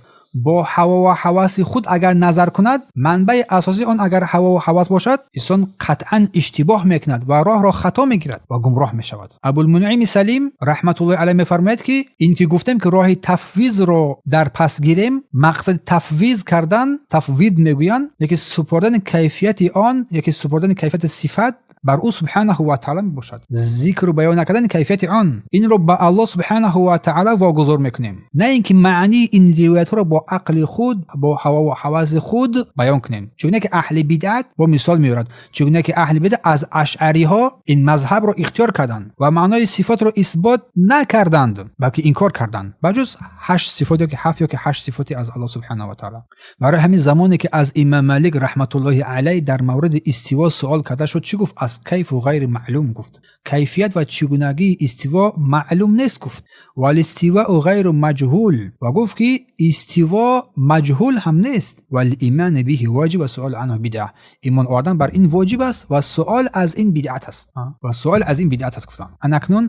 бо ҳаво ва ҳаваси худ агар назар кунад, манбаи асосии он агар ҳаво ва ҳавас бошад, инсон қатъан иштибоҳ мекунад ва роҳро хато мегирад ва гумроҳ мешавад. Абулмунъими Салим раҳматуллоҳи алайҳ мефармояд, ки ин ки гуфтем, ки роҳи тафвизро дар пас гирем, мақсади тафвиз кардан, тафвид мегӯянд, яки супордани кайфияти он, яки супордани кайфияти сифат бар ӯ субҳанаҳу ва таъала мебошад. Зикру баён накардани кайфияти он, инро ба Аллоҳ субҳанаҳу ва таъала вогузор мекунем, на ин ки маънии ин ривоятҳоро бо ақли худ, бо ҳавову ҳаваси худ баён кунем, чунон ки аҳли бидъат, бо мисол меорад, чунон ки аҳли бидъат аз ашъариҳо ин мазҳабро ихтиёр карданд ва маънои сифотро исбот накарданд, балки инкор карданд, ба ҷуз ҳашт сифот ё ки ҳафт ё ки ҳашт сифоти аз Аллоҳ субҳанаҳу ва таъала. Барои ҳамин замоне ки аз имом Малик раҳматуллоҳи алайҳ дар мавриди истиво суол карда шуд, чӣ гуфт? Аз кайфу ғайри маълум, гуфт, кайфият ва чигунагии истиво маълум нест, гуфт. Валистивау ғайру маҷҳул, ва гуфт, ки истиво маҷҳул ҳам нест. Валимани биҳи воҷиб ва суол анҳу бидъа, имон овардан бар ин воҷиб аст ва суол аз ин бидъат аст, ва суол аз ин бидъат аст, гуфтанд. Анакнун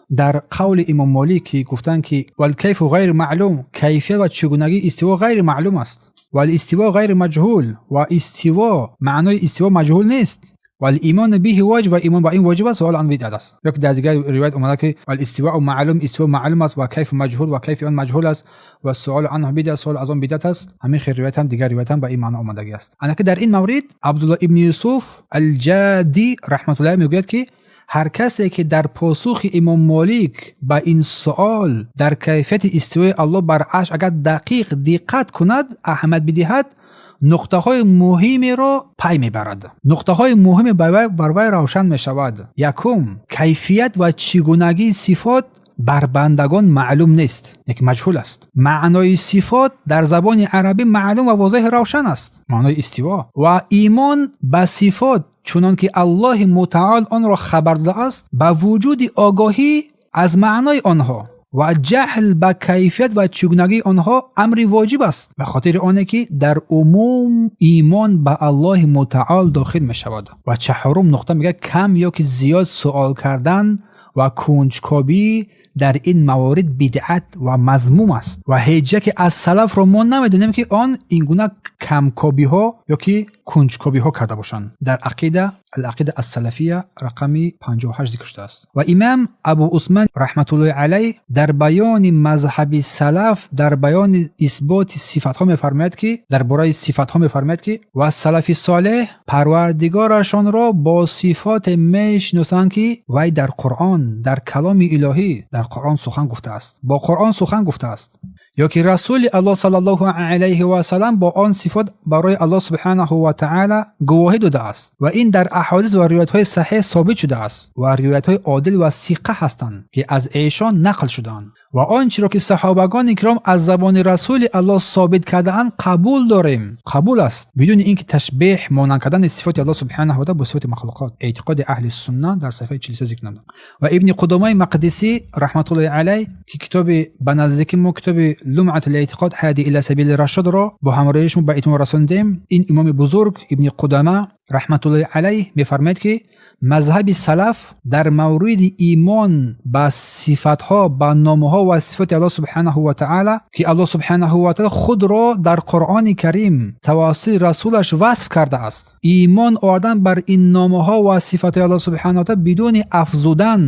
дар қавли имом Молик, ки гуфтанд, ки валкайфу ғайри маълум, кайфият ва чигунагии истиво ғайри маълум аст, валистиво ғайри маҷҳул, ва истиво, маънои истиво маҷҳул нест, валимону биҳи воҷиб, ва имон ба ин воҷиб аст, суол ан бидъат аст. Ё ки дар дигар ривоят омада, ки валистивоу маълум, истиво маълум аст, ва кайфу маҷҳул, ва кайфи он маҷҳул аст, ва суолу анҳу бидъат, суол аз он бидъат аст. Ҳамин хел ривоят ҳам, дигар ривоят ҳам ба ин маъно омадагӣ аст. Анаки дар ин маврид Абдулло ибни Юсуф Алҷадӣ раҳматуллоҳ мегӯяд, ки ҳар касе ки дар посухи имом Молик ба ин суол дар кайфияти истивои Аллоҳ бар арш агар дақиқ диққат кунад, аҳамият бидиҳад, нуқтаҳои муҳимеро пай мебарад, нуқтаҳои муҳиме бар вай равшан мешавад. Якум, кайфият ва чигунагии сифот бар бандагон маълум нест, яки маҷҳул аст. Маънои сифот дар забони арабӣ маълум ва возеҳи равшан аст, маънои истиво, ва имон ба сифот, чунон ки Аллоҳи мутаол онро хабар додааст, ба вуҷуди огоҳӣ аз маънои онҳо ва ҷаҳл ба кайфият ва чигунагии онҳо амри воҷиб аст, ба хотири оне ки дар умум имон ба Аллоҳи мутаол дохил мешавад. Ва чаҳорум нуқта мегӯяд: кам ё ки зиёд суол кардан ва кунҷкобӣ дар ин маворид бидъат ва мазмум аст ва ҳеҷ яке аз салафро мо намедонем, ки он ин гуна камкобиҳо ё ки кунҷкобиҳо карда бошанд. Дар ақида, Алақида ассалафия, рақами 58 зикр шудааст. Ва имам Абу Усман раҳматуллоҳи алайҳ дар баёни мазҳаби салаф дар баёни исботи сифатҳо мефармояд, ки дар бораи сифатҳо мефармояд, ки ва салафи солеҳ парвардигорашонро бо сифоте мешиносанд, ки вай дар Қуръон, дар каломи илоҳӣ, дар Дар Қуръон сухан гуфтааст, бо Қуръон сухан гуфтааст, ё ки Расули Аллоҳ саллаллоҳу алайҳи васалам бо он сифот барои Аллоҳ субҳанаҳу ва таъала гувоҳӣ додааст ва ин дар аҳодис ва ривоятҳои саҳеҳ собит шудааст ва ривоятҳои одил ва сиқа ҳастанд, ки аз эшон нақл шудаанд, ва он чиро ки саҳобагони киром аз забони Расули Аллоҳ собит кардаанд, қабул дорем, қабул аст, бидуни ин ки ташбеҳ, монанд кардани сифоти Аллоҳ субҳанаҳу ва таъала бо сифоти махлуқот. Эътиқоди аҳли сунна дар саҳифаи 43 зикр намуданд. Ва Ибни Қудомаи Мақдисӣ раҳматуллоҳи алайҳ, ки китоби ба наздики мо, китоби Лумъат лэътиқод ҳади ила сабили рашодро бо ҳамроҳии шумо ба итмом расондем, ин имоми бузург Ибни Қудама раҳматуллоҳи алайҳ мефармояд, ки мазҳаби салаф дар мавриди имон ба сифатҳо, ба номҳо ва сифоти Аллоҳ субҳанаҳу ва таъала, ки Аллоҳ субҳанаҳу ва таъала худро дар Қуръони Карим тавассути расулаш васф кардааст, имон овардан бар ин номҳо ва сифатҳои Аллоҳ субҳанаҳу ва таъала бидуни афзудан,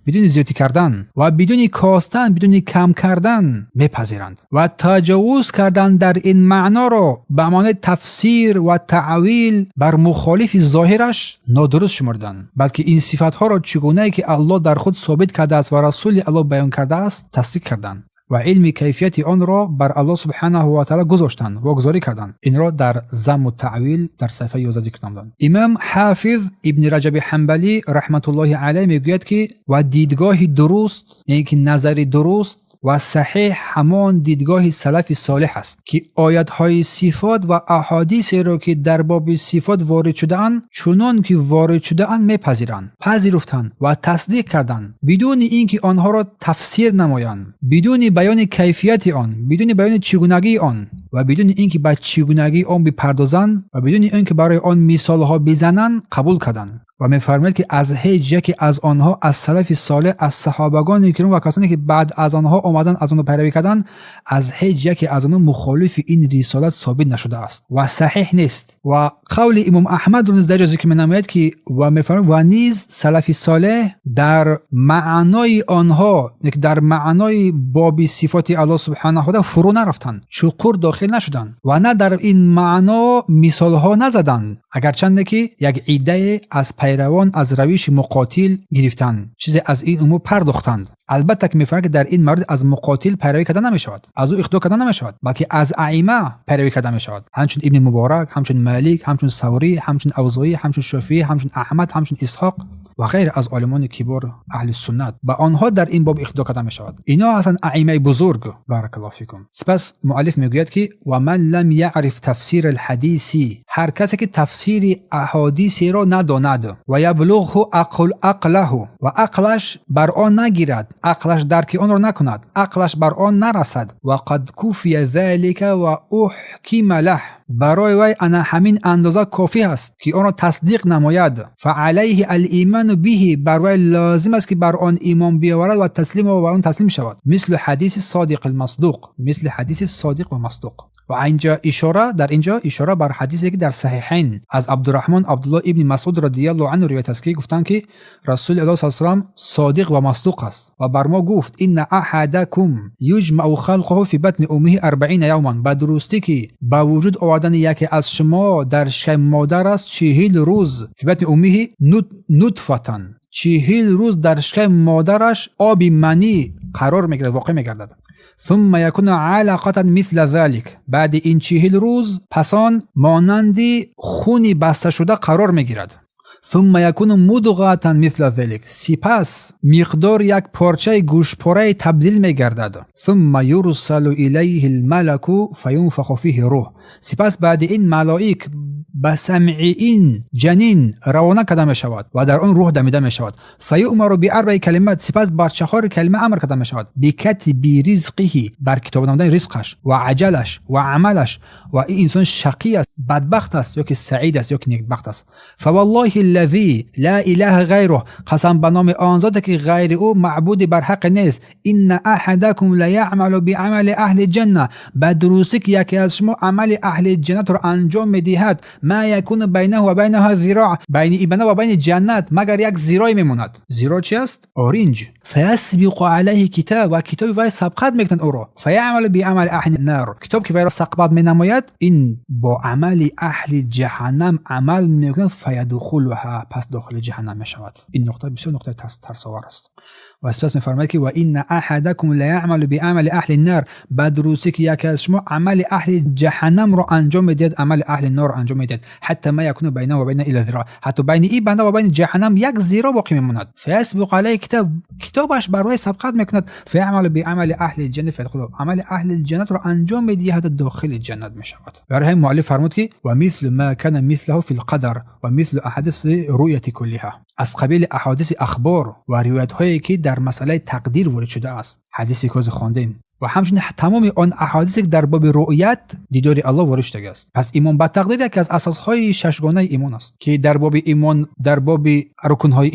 бидуни зиёдтӣ кардан ва бидуни костан, бидуни кам кардан мепазиранд ва таҷовуз кардан дар ин маъноро ба маънои тафсир ва таъвил бар мухолифи зоҳираш нодуруст шумурданд, балки ин сифатҳоро чӣ гунае ки Аллоҳ дар худ собит кардааст ва Расули Аллоҳ баён кардааст, тасдиқ карданд ва илми кайфияти онро бар Аллоҳ субҳанаҳу ва таъала гузоштанд, вогузорӣ карданд. Инро дар Замму таъвил дар саҳифаи 11 зикр намуданд. Имом Ҳофиз Ибни Раҷаби Ҳанбалӣ раҳматуллоҳи алайҳ мегӯяд, ки ва дидгоҳи дуруст, яъне ки назари дуруст ва саҳеҳ, ҳамон дидгоҳи салафи солеҳ аст, ки оятҳои сифот ва аҳодисеро, ки дар боби сифот ворид шудаанд, чунон ки ворид шудаанд мепазиранд, пазируфтанд ва тасдиқ карданд, бидуни ин ки онҳоро тафсир намоянд, бидуни баёни кайфияти он, бидуни баёни чигунагии он ва бидуни ин ки ба чигунагии он бипардозанд ва бидуни ин ки барои он мисолҳо бизананд, қабул карданд. Ва мефармояд, ки аз ҳеҷ яке аз онҳо, аз салафи солеҳ, аз саҳобагони киром ва касоне ки баъд аз онҳо омаданд, аз онҳо пайравӣ карданд, аз ҳеҷ яке аз онҳо мухолифи ин рисолат собит нашудааст ва саҳеҳ нест. Ва қавли имом Аҳмадро низ дар ҷо зикр менамояд, ки ва мефармояд: ва низ салафи солеҳ дар маънои онҳо, дар маънои боби сифоти Аллоҳ субҳанаҳу ва фурӯ нарафтанд, чуқур дохил нашуданд ва на дар ин маъно мисолҳо назаданд, агарчанде ки як иддае аз пайравон аз равиши Муқотил гирифтанд, чизе аз ин умур пардохтанд. Албатта, ки мефармояд, ки дар ин маврид аз Муқотил пайравӣ карда намешавад, аз ӯ иқтидо карда намешавад, балки аз аима пайравӣ карда мешавад, ҳамчун Ибни Муборак, ҳамчун Малик, ҳамчун Саврӣ, ҳамчун Авзоӣ, ҳамчун Шофиӣ, ҳамчун Аҳмад, ҳамчун Исҳоқ ва ғайр аз олимони кибор аҳли суннат. Ба онҳо дар ин боб иқтидо карда мешавад. Ино ҳастанд аимаи бузург. Баракаллоҳу фикум. Сипас муаллиф мегӯяд, ки ва ман лам яъриф тафсир алҳадиси, ҳар касе ки тафсири аҳодисеро надонад, ва яблуғҳу ақлаҳу, ва ақлаш бар он нагирад, ақлаш дарки онро накунад, ақлаш бар он нарасад, ва қад куфия залика ва уҳкима лаҳ, барои вай ана ҳамин андоза кофӣ аст, ки онро тасдиқ намояд, фаалайҳи алиману биҳи, бар вай лозим аст, ки бар он имон биёварад ва таслиму, бар он таслим шавад, мисли ҳадиси содиқ алмасдуқ, мисли ҳадиси содиқ ва масдуқ. Ва инҷо ишора, дар инҷо ишора бар ҳадисе, ки дар Саҳиҳайн аз Абдураҳмон Абдуллоҳ ибни Масъуд радиаллоҳу анҳу ривоят аст, ки гуфтанд, ки Расули Аллоҳ с салам содиқ ва масдуқ аст ва бар мо гуфт: инна аҳадакум юҷмау халқуҳу фи батни уммиҳи 40 явман, ба дурустӣ ки ба вуҷуд овардани яке аз шумо дар шиками модар аст 40 рӯз, фи батни уммиҳи нутфатан, 40 рӯз дар шиками модараш оби манӣ қарор мегирад, воқеъ мегардад, ثم يكون علقة مثل ذلك, баъди ин 40 рӯз пасон монанди хуни басташуда қарор мегирад, ثم يكون مضغة مثل ذلك, сипас миқдори як порчаи гӯшпораи табдил мегардад, ثم يرسل إليه الملك فينفخ فيه الروح, сипас баъди ин малоик ба самъи ин ҷанин равона карда мешавад ва дар он рӯҳ дамида мешавад, فيؤمر بأربع كلمات, сипас бар чаҳори калима амр карда мешавад, بكتب رزقه, бар китоба намудани ризқаш, ва аҷалаш, ва амалаш, ва ин инсон шақӣ аст, бадбахт аст, ё ки саид аст, ё ки некбахт аст. فوالله الذي لا إله غيره, қасам ба номи он зоте, ки ғайри ӯ маъбуди барҳақе нест, إن أحدكم ليعمل بعمل أهل الجنة, ба дурустӣ ки яке аз шумо амали аҳли ҷаннатро анҷом медиҳад, ما يكون بينه وبينها ذراع, байни ибана ва байни ҷаннат магар як зирое мемонад. Зиро чи аст? Оринҷ. فيسبق عليه الكتاب, ва китоби вай сабқат мекунад ӯро, فيعمل بعمل أهل النار, китоб ки вайро сабқат менамояд, ин бо амали амали аҳли ҷаҳаннам амал мекунад, فيدخلها, пас дохили ҷаҳаннам мешавад. Ин нуқта бисёр нуқтаи тарсовар аст. Ва сипас мефармояд, ки وإن أحدكم ليعمل بعمل أهل النار, ба дурустӣ ки яке аз шумо амали аҳли ҷаҳаннамро анҷом медиҳад, амали аҳли норро анҷом медиҳад, حتى ما يكون بينه وبينها إلا ذراع, ҳатто байни ин банда ва байни ҷаҳаннам як зиро боқӣ мемонад, فيسبق عليه الكتاب, китобаш бар вай сабқат мекунад, فيعمل بعمل أهل الجنة فيدخلها, амали аҳли ҷаннатро анҷом медиҳад, дохили ҷаннат мешавад. Барои ҳамин муаллиф фармуд, ки ومثل ما كان مثله في القدر ومثل أحاديث الرؤية كلها, аз қабили аҳодиси ахбор ва ривоятҳое, ки дар масъалаи тақдир ворид шудааст, ҳадисе ки ҳозир хондем, ва ҳамчунин тамоми он аҳодисе, ки дар боби рӯят, дидори Аллоҳ, ворид шудагааст. Пас имон ба тақдир яке аз асосҳои шашгонаи имон аст, ки дар боби имон, дар боби рукнҳои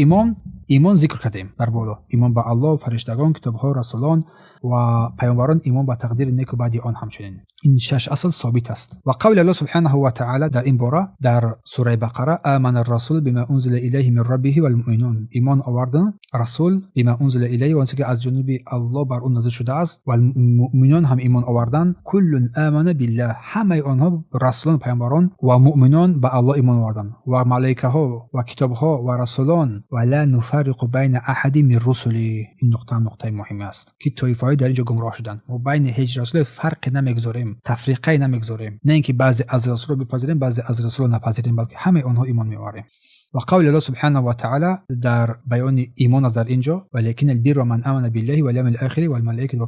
имон зикр кардем дар боло: имон ба Аллоҳ, фариштагон, китобҳо, расулон ва паёмбарон, имон ба тақдири неку баъди он. Ҳамчунин ин шаш асл собит аст. Ва қавли Аллоҳ سبحانه وتعالى дар ин бора дар сураи Бақара: آمن الرسول بما أنزل إليه من ربه والمؤمنون, имон овардан расул بما أنزل إليه, ва онче ки аз ҷониби Аллоҳ бар ӯ нозил шудааст, والمؤمنون ҳам имон овардан, كل آمن بالله, ҳамаи онҳо, расулон, паёмбарон ва муъминон, ба Аллоҳ имон оварданд, ва малоикаҳо, ва китобҳо, ва расулон, ولا نفرق بين أحد من رسله. Ин нуқта ҳам нуқтаи муҳиме аст, ки тоифаҳои дар ин ҷо гумроҳ шуданд. Мо байни ҳеҷ расуле фарқе намегузорем, тафриқае намегузорем, на ин ки баъзе аз расулро бипазирем, баъзе аз расулро напазирем, балки ҳамаи онҳо имон меоварем. Ва қавли Аллоҳ سبحانه وتعالى дар баёни имон аст дар ин ҷо: ولكن البر من آمن بالله واليوم الآخر والملائكة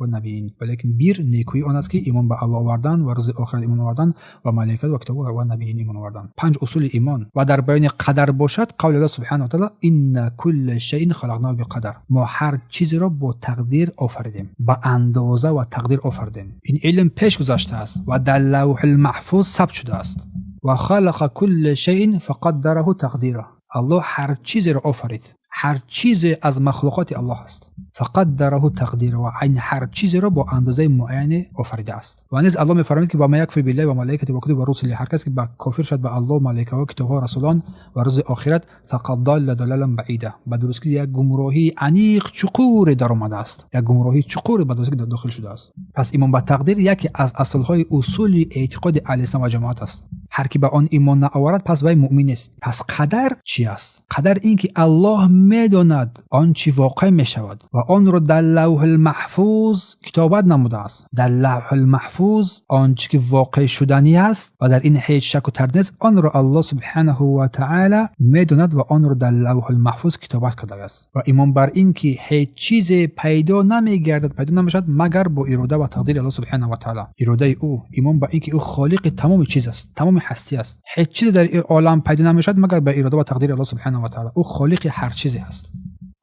والنبيين. ولكن البر, некӯӣ он аст, ки имон ба Аллоҳ овардан ва рӯзи охират имон овардан ва малоикат ва китоб ва набиин имон овардан, панҷ усули имон. Ва дар баёни қадар бошад, қавли Аллоҳ سبحانه وتعالى: إنا كل شيء خلقناه بقدر, мо ҳар чизеро бо тақдир офаридем, ба андоза ва тақдир офаридем. Ин илм пеш гузаштааст ва дар Лавҳулмаҳфуз сабт шудааст. وخلق كل شيء فقدره تقديرا, Аллоҳ ҳар чизеро офарид, ҳар чизе аз махлуқоти Аллоҳ аст, فقدره تقديرا, ва айн ҳар чизеро бо андозаи муайяне офаридааст. Ва низ Аллоҳ мефармояд, ки ومن يكفر بالله وملائكته وكتبه ورسله, ҳар касе ки ба кофир шуд ба Аллоҳ, малоикаҳо, китобҳо, расулон ва рӯзи охират, فقد ضل ضلالا بعيدا, ба дурустӣ як гумроҳии аниқ, чуқуре даромадааст, як гумроҳии чуқуре ба дурустӣ дохил шудааст. Пас имон ба тақдир яке аз аслҳои усули эътиқоди аҳли ислом ва ҷамоат аст. Ҳар ки ба он имон наоварад, пас вай муъмин нест. Пас қадар чи аст? Қадар ин ки Аллоҳ медонад он чӣ воқеъ мешавад ва онро дар Лавҳулмаҳфуз китобат намудааст. Дар Лавҳулмаҳфуз он чӣ ки воқеъ шуданӣ аст ва дар ин ҳеҷ шаку тардид нест, онро Аллоҳ سبحانه وتعالى медонад ва онро дар Лавҳулмаҳфуз китобат кардааст. Ва имон бар ин ки ҳеҷ чизе пайдо намегардад, пайдо намешавад, магар бо ирода ва тақдири Аллоҳ سبحانه وتعالى, иродаи ӯ. Имон ба ин ки ӯ холиқи тамоми чиз аст, тамоми ҳастӣ аст. Ҳеҷ чизе дар олам пайдо намешавад, магар ба ирода ва тақдири Аллоҳ سبحانه وتعالى. Ӯ холиқи ҳар чизе ҳаст.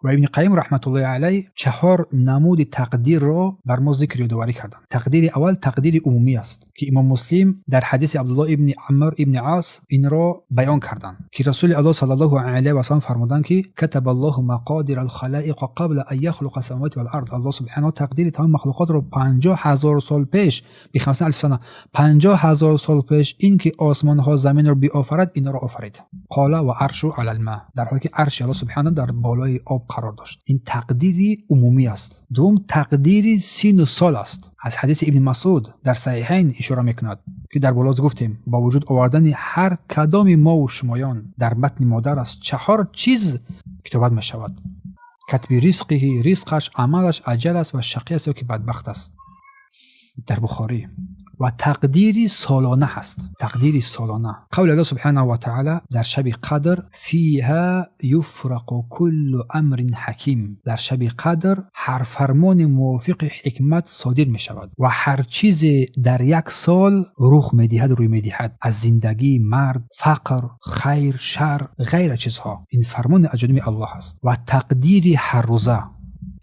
Ва Ибни Қайим رحمة الله عليه чаҳор намуди тақдирро бар мо зикр, ёдоварӣ карданд. Тақдири аввал тақдири умумӣ аст, ки имом Муслим дар ҳадиси Абдуллоҳ ибни Амр ибни Ас инро баён карданд, ки Расули Аллоҳ صلى الله عليه وسلم фармуданд, ки كتب الله مقادير الخلائق قبل أن يخلق السماوات والأرض. Аллоҳ سبحانه тақдири тамоми махлуқотро 50 000 сол пеш, بخمسين ألف سنة, 50 000 сол пеш ин ки осмонҳо, заминро биофарад, инро офарид. قال وعرشه على الماء, дар ҳоле ки арши Аллоҳ سبحانه дар болои об қарор дошт. Ин тақдири умумӣ аст. Дуввум тақдири сину сол аст. Аз ҳадиси Ибни Масуд дар Саҳиҳайн ишора мекунад, ки дар боло гуфтем, ба вуҷуд овардани ҳар кадоми мову шумоён дар батни модар аст чаҳор чиз китобат мешавад: كتب رزقه, ризқаш, амалаш, аҷал аст ва шақӣ аст ё ки бадбахт аст, дар Бухорӣ. Ва тақдири солона ҳаст. Тақдири солона, қавли Аллоҳ سبحانه وتعالى дар шаби қадр: فيها يفرق كل أمر حكيم. Дар шаби қадр ҳар фармони мувофиқи ҳикмат содир мешавад ва ҳар чизе дар як сол рух медиҳад, рӯй медиҳад, аз зиндагии мард, фақр, хайр, шар, ғайра чизҳо, ин фармони аз ҷониби Аллоҳ аст. Ва тақдири ҳаррӯза,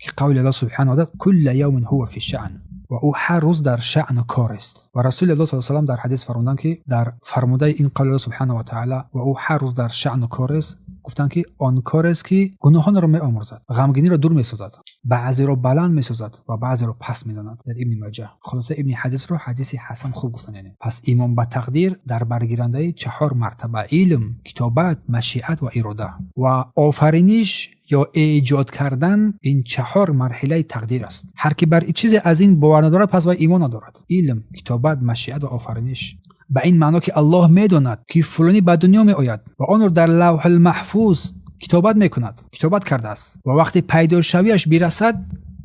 ки қавли Аллоҳ سبحانه وتعالى: كل يوم هو في شأن, ва ӯ ҳар рӯз дар шаъну кор аст. Ва Расули Аллоҳ с салам дар ҳадис фармуданд, ки дар фармудаи ин қавли Аллоҳ سبحانه وتعالى ва ӯ ҳар рӯз дар шаъну кор аст, гуфтанд, ки он корест, ки гуноҳонро меомӯрзад, ғамгиниро дур месозад, баъзеро баланд месозад ва баъзеро паст мезанад, дар Ибни Маҷа. Хулоса, ибни ҳадисро ҳадиси ҳасан хуб гуфтанд. Яъне пас имон ба тақдир дар баргирандаи чаҳор мартаба: илм, китобат, машиат ва ирода. Ва офариниш ё эҷод кардан ин чаҳор марҳилаи тақдир аст. Ҳар ки бар чизе аз ин бовар надорад, пас вай имон надорад. Илм, китобат, машиат ва офариниш. Ба ин маъно ки Аллоҳ медонад ки фулонӣ ба дунё меояд ва онро дар Лавҳулмаҳфуз китобат мекунад, китобат кардааст ва вақте пайдошавиаш бирасад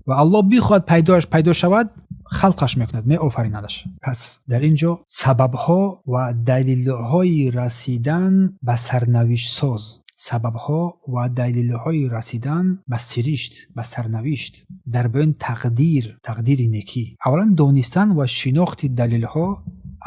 ва Аллоҳ бихоҳад пайдоаш пайдо шавад, халқаш мекунад, меофаринадаш. Пас дар ин ҷо сабабҳо ва далелҳои расидан ба сарнавиштсоз, сабабҳо ва далелҳои расидан ба сиришт, ба сарнавишт дар баёни тақдир, тақдири некӣ. Аввалан донистан ва шинохти далелҳо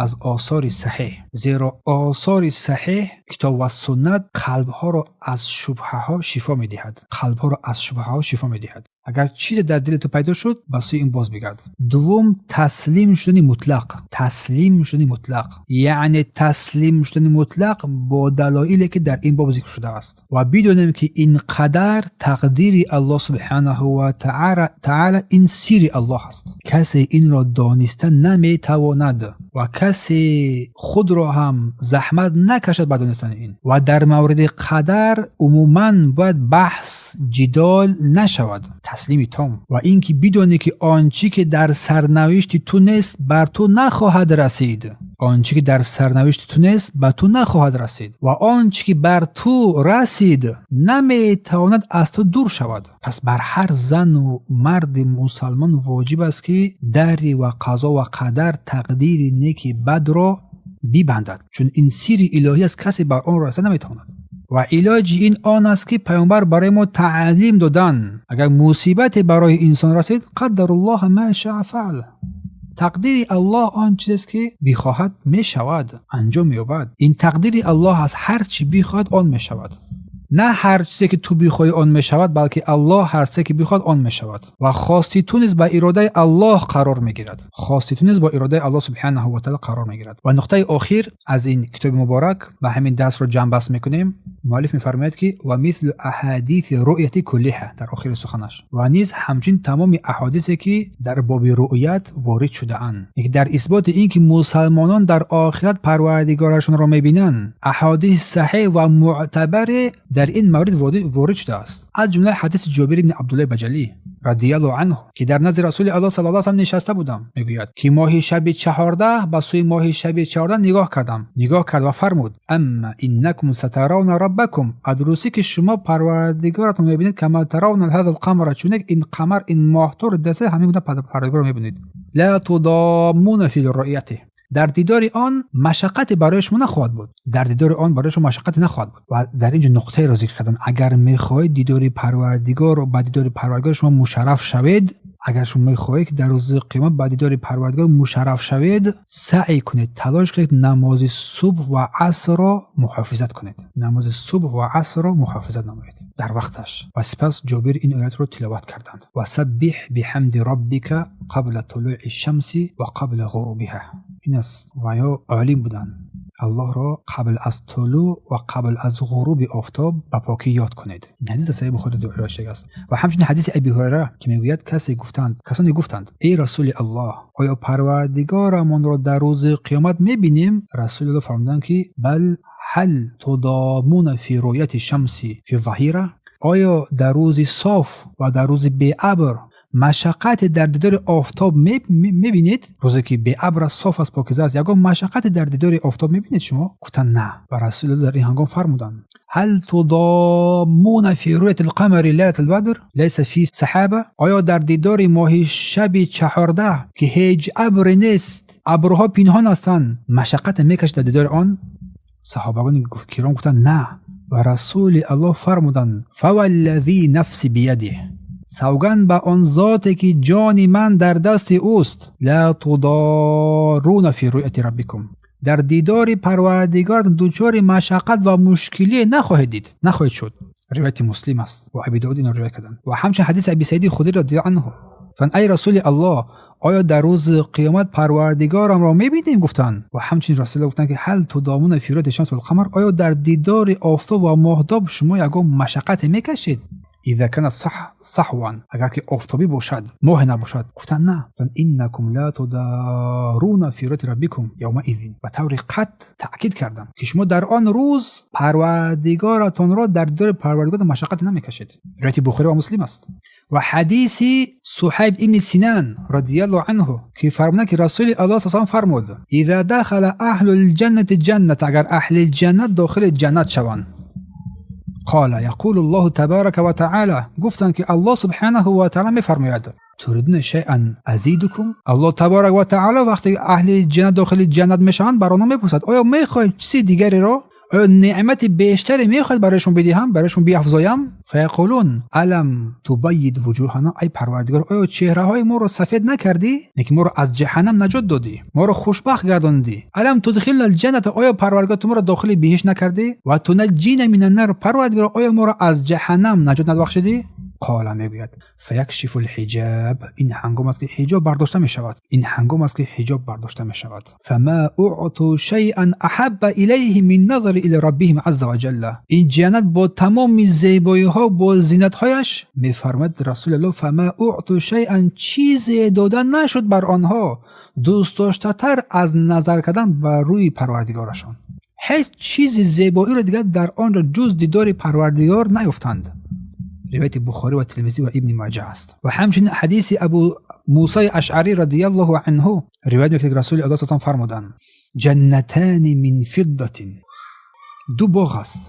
аз осори саҳеҳ, зеро осори саҳеҳ, китоб ва суннат қалбҳоро аз шубҳаҳо шифо медиҳад, қалбҳоро аз шубҳаҳо шифо медиҳад. Агар чизе дар дили ту пайдо шуд, ба сӯи ин боз бигард. Дуввум, таслим шудани мутлақ, таслим шудани мутлақ, яъне таслим шудани мутлақ бо далоиле ки дар ин боб зикр шудааст ва бидонем ки ин қадар тақдири Аллоҳ субҳанаҳу ва таъала, ин сирри Аллоҳ аст. Касе инро дониста наметавонад ва касе худро ҳам заҳмат накашад ба донистани ин. Ва дар мавриди қадар умуман бояд баҳс, ҷидол нашавад, таслими том. Ва ин ки бидонӣ ки он чӣ ки дар сарнавишти ту нест, бар ту нахоҳад расид, он чӣ ки дар сарнавишти ту нест, ба ту нахоҳад расид ва он чӣ ки бар ту расид, наметавонад аз ту дур шавад. Пас бар ҳар зану марди мусалмон воҷиб аст ки дари ва қазо ва қадар, тақдири неки бадро бибандад, чун ин сирри илоҳӣ аст, касе бар он расида наметавонад. Ва илоҷи ин он аст ки паёмбар барои мо таълим додан: агар мусибате барои инсон расид, қаддаруллоҳа ма шаа фаъал, тақдири Аллоҳ он чизест ки бихоҳад мешавад, анҷом меёбад. Ин тақдири Аллоҳ аст, ҳар чӣ бихоҳад, он мешавад. На ҳар чизе ки ту бихоҳӣ, он мешавад, балки Аллоҳ ҳар чизе ки бихоҳад, он мешавад. Ва хости ту низ ба иродаи Аллоҳ қарор мегирад, хости ту низ бо иродаи Аллоҳ субҳанаҳу ва таъала қарор мегирад. Ва нуқтаи охир аз ин китоби муборак, ба ҳамин дарсро ҷамъбаст мекунем. Муаллиф мефармояд ки ва мислу аҳадиси руъяти куллиҳа, дар охири суханаш, ва низ ҳамчунин тамоми аҳодисе ки дар боби руъят ворид шудаанд, ки дар исботи ин ки мусалмонон дар охират парвардигорашонро мебинанд, аҳодиси саҳеҳ ва муътабаре дар ин маврид ворид шудааст. Аз ҷумла ҳадиси Ҷобир ибни Абдуллои Баҷалӣ радиаллоҳу анҳу, ки дар назди Расули Аллоҳ саллаллоҳу алайҳи васаллам нишаста будам, мегӯяд ки моҳи шаби 14 ба сӯи моҳи шаби 14 нигоҳ кардам, нигоҳ кард ва фармуд: амма иннакум сатаравна раббакум, адрӯсӣ ки шумо парвардигоратон мебинед, кама таравна ҳаза лқамара, чунек ин қамар, ин моҳтор даста, ҳамин гуна парвардигорро мебинед. Ла тудоммуна фи руъятиҳ, дар дидори он машаққате барои шумо нахоҳад буд, дар дидори он барои шумо машаққате нахоҳад буд. Ва дар ин ҷо нуқтаеро зикр карданд: агар мехоҳед дидори парвардигор, ба дидори парвардигор шумо мушарраф шавед, агар шумо мехоҳед ки дар рӯзи қиёмат ба дидори парвардигор мушарраф шавед, саъй кунед, талош кунед, намози субҳ ва асрро муҳофизат кунед, намози субҳ ва асрро муҳофизат намоед дар вақташ. Ва сипас Ҷобир ин оятро тиловат карданд: васаббиҳ биҳамди роббика қабла тулӯи шамси ва қабла ғурубиҳа. Ин аст, ва ё олим буданд. Аллоҳро қабл аз тулӯъ ва қабл аз ғуруби офтоб ба покӣ ёд кунед. Ин ҳадис дар Саҳеҳи Бухорӣ ривоят шудааст. Ва ҳамчунин ҳадиси Аби Ҳурайра, ки мегӯяд, касе гуфтанд, касоне гуфтанд: эй Расули Аллоҳ, оё парвардигорамонро дар рӯзи қиёмат мебинем? Расули Аллоҳ фармуданд ки бал ҳал тудомуна фи рӯяти шамси фи заҳира, оё дар рӯзи соф ва дар рӯзи беабр машаққате дар дидори офтоб мебинед? Рӯзе ки беабр аст, соф аст, покиза аст, ягон машаққате дар дидори офтоб мебинед шумо? Гуфтанд: на. Ва Расулуллоҳ дар ин ҳангом фармуданд: ҳал тудоммуна фи рӯяти лқамари лайлат лбадр лайса фи саҳаба, оё дар дидори моҳи шаби 14, ки ҳеҷ абре нест, абрҳо пинҳон ҳастанд, машаққате мекашед дар дидори он? Саҳобагони киром гуфтанд: на. Ва Расули Аллоҳ фармуданд: фаваллазӣ нафси биядиҳ, савганд ба он зоте ки ҷони ман дар дасти ӯст, ла тудоруна фи рӯяти раббикум, дар дидори парвардигор дучори машаққат ва мушкилие нахоҳед дид, нахоҳед шуд. Ривояти Муслим аст ва Аби Давуд инро ривоят карданд. Ва ҳамчунин ҳадиси Аби Саиди Худри радиаллоҳу анҳу: гуфтанд: ай Расули Аллоҳ, оё дар рӯзи қиёмат парвардигорамро мебинем? Гуфтанд. Ва ҳамчунин Расулуллоҳ гуфтанд ки ҳал тудомуна фи рӯяти шамс валқамар, оё дар дидори офтоб ва моҳтоб шумо ягон машаққате мекашед? إذا كان صحوا، агар ки офтобӣ бошад, моҳе набошад. Гуфтанд: на. Гуфтанд: إنكم لا تضارون في رؤية ربكم يومئذ. Ба таври қатъ таъкид кардам, ки шумо дар он рӯз парвардигоратонро дар дидори парвардигоратон машаққате намекашед. Ривояти Бухорӣ ва Муслим аст. Ва ҳадиси Суҳайб ибни Синан رضي الله عنه, ки фармуданд, ки Расули Аллоҳ с фармуд: إذا دخل أهل الجنة الجنة, агар аҳли ҷаннат дохили ҷаннат шаванд, قال يقول الله تبارك وتعالى, гуфтанд, ки Аллоҳ سبحانه وتعالى мефармояд: تريدون شيئا أزيدكم. Аллоҳ تبارك وتعالى вақте аҳли ҷаннат дохили ҷаннат мешаванд, бар онҳо мепурсад: оё мехоҳед чизи дигареро, оё неъмати бештаре мехоҳед барои шумо бидиҳам, барои шумо биафзоям? فيقولون ألم تبيض وجوهنا, ай Парвардигор, оё чеҳраҳои моро сафед накардӣ, не ки моро аз ҷаҳаннам наҷот додӣ, моро хушбахт гардонидӣ? ألم تدخلنا الجنة, оё, Парвардигор, ту моро дохили биҳишт накардӣ? وتنجينا من النار, Парвардигор, оё моро аз ҷаҳаннам наҷот набахшидӣ? قال, мегӯяд, فيكشف الحجاب, ин ҳангом аст, ки ҳиҷоб бардошта мешавад, ин ҳангом аст, ки ҳиҷоб бардошта мешавад. فما أعطوا شيئا أحب إليهم من النظر إلى ربهم عز وجل. Ин ҷаннат бо тамоми зебоиҳо, бо зинатҳояш, мефармояд Расулаллоҳ, فما أعطوا شيئا, чизе дода нашуд бар онҳо дӯстдоштатар аз назар кардан ба рӯи Парвардигорашон. Ҳеҷ чизи зебоиро дигар дар он ҷо ҷуз дидори Парвардигор наёфтанд. Ривояти Бухорӣ ва Тирмизӣ ва Ибни Маҷа аст. Ва ҳамчунин ҳадиси Абу Мусаи Ашъарӣ رضي الله عنه ривоят мекунад, ки Расули Аллоҳ с фармуданд: جنتان من فضة, ду боғ аст,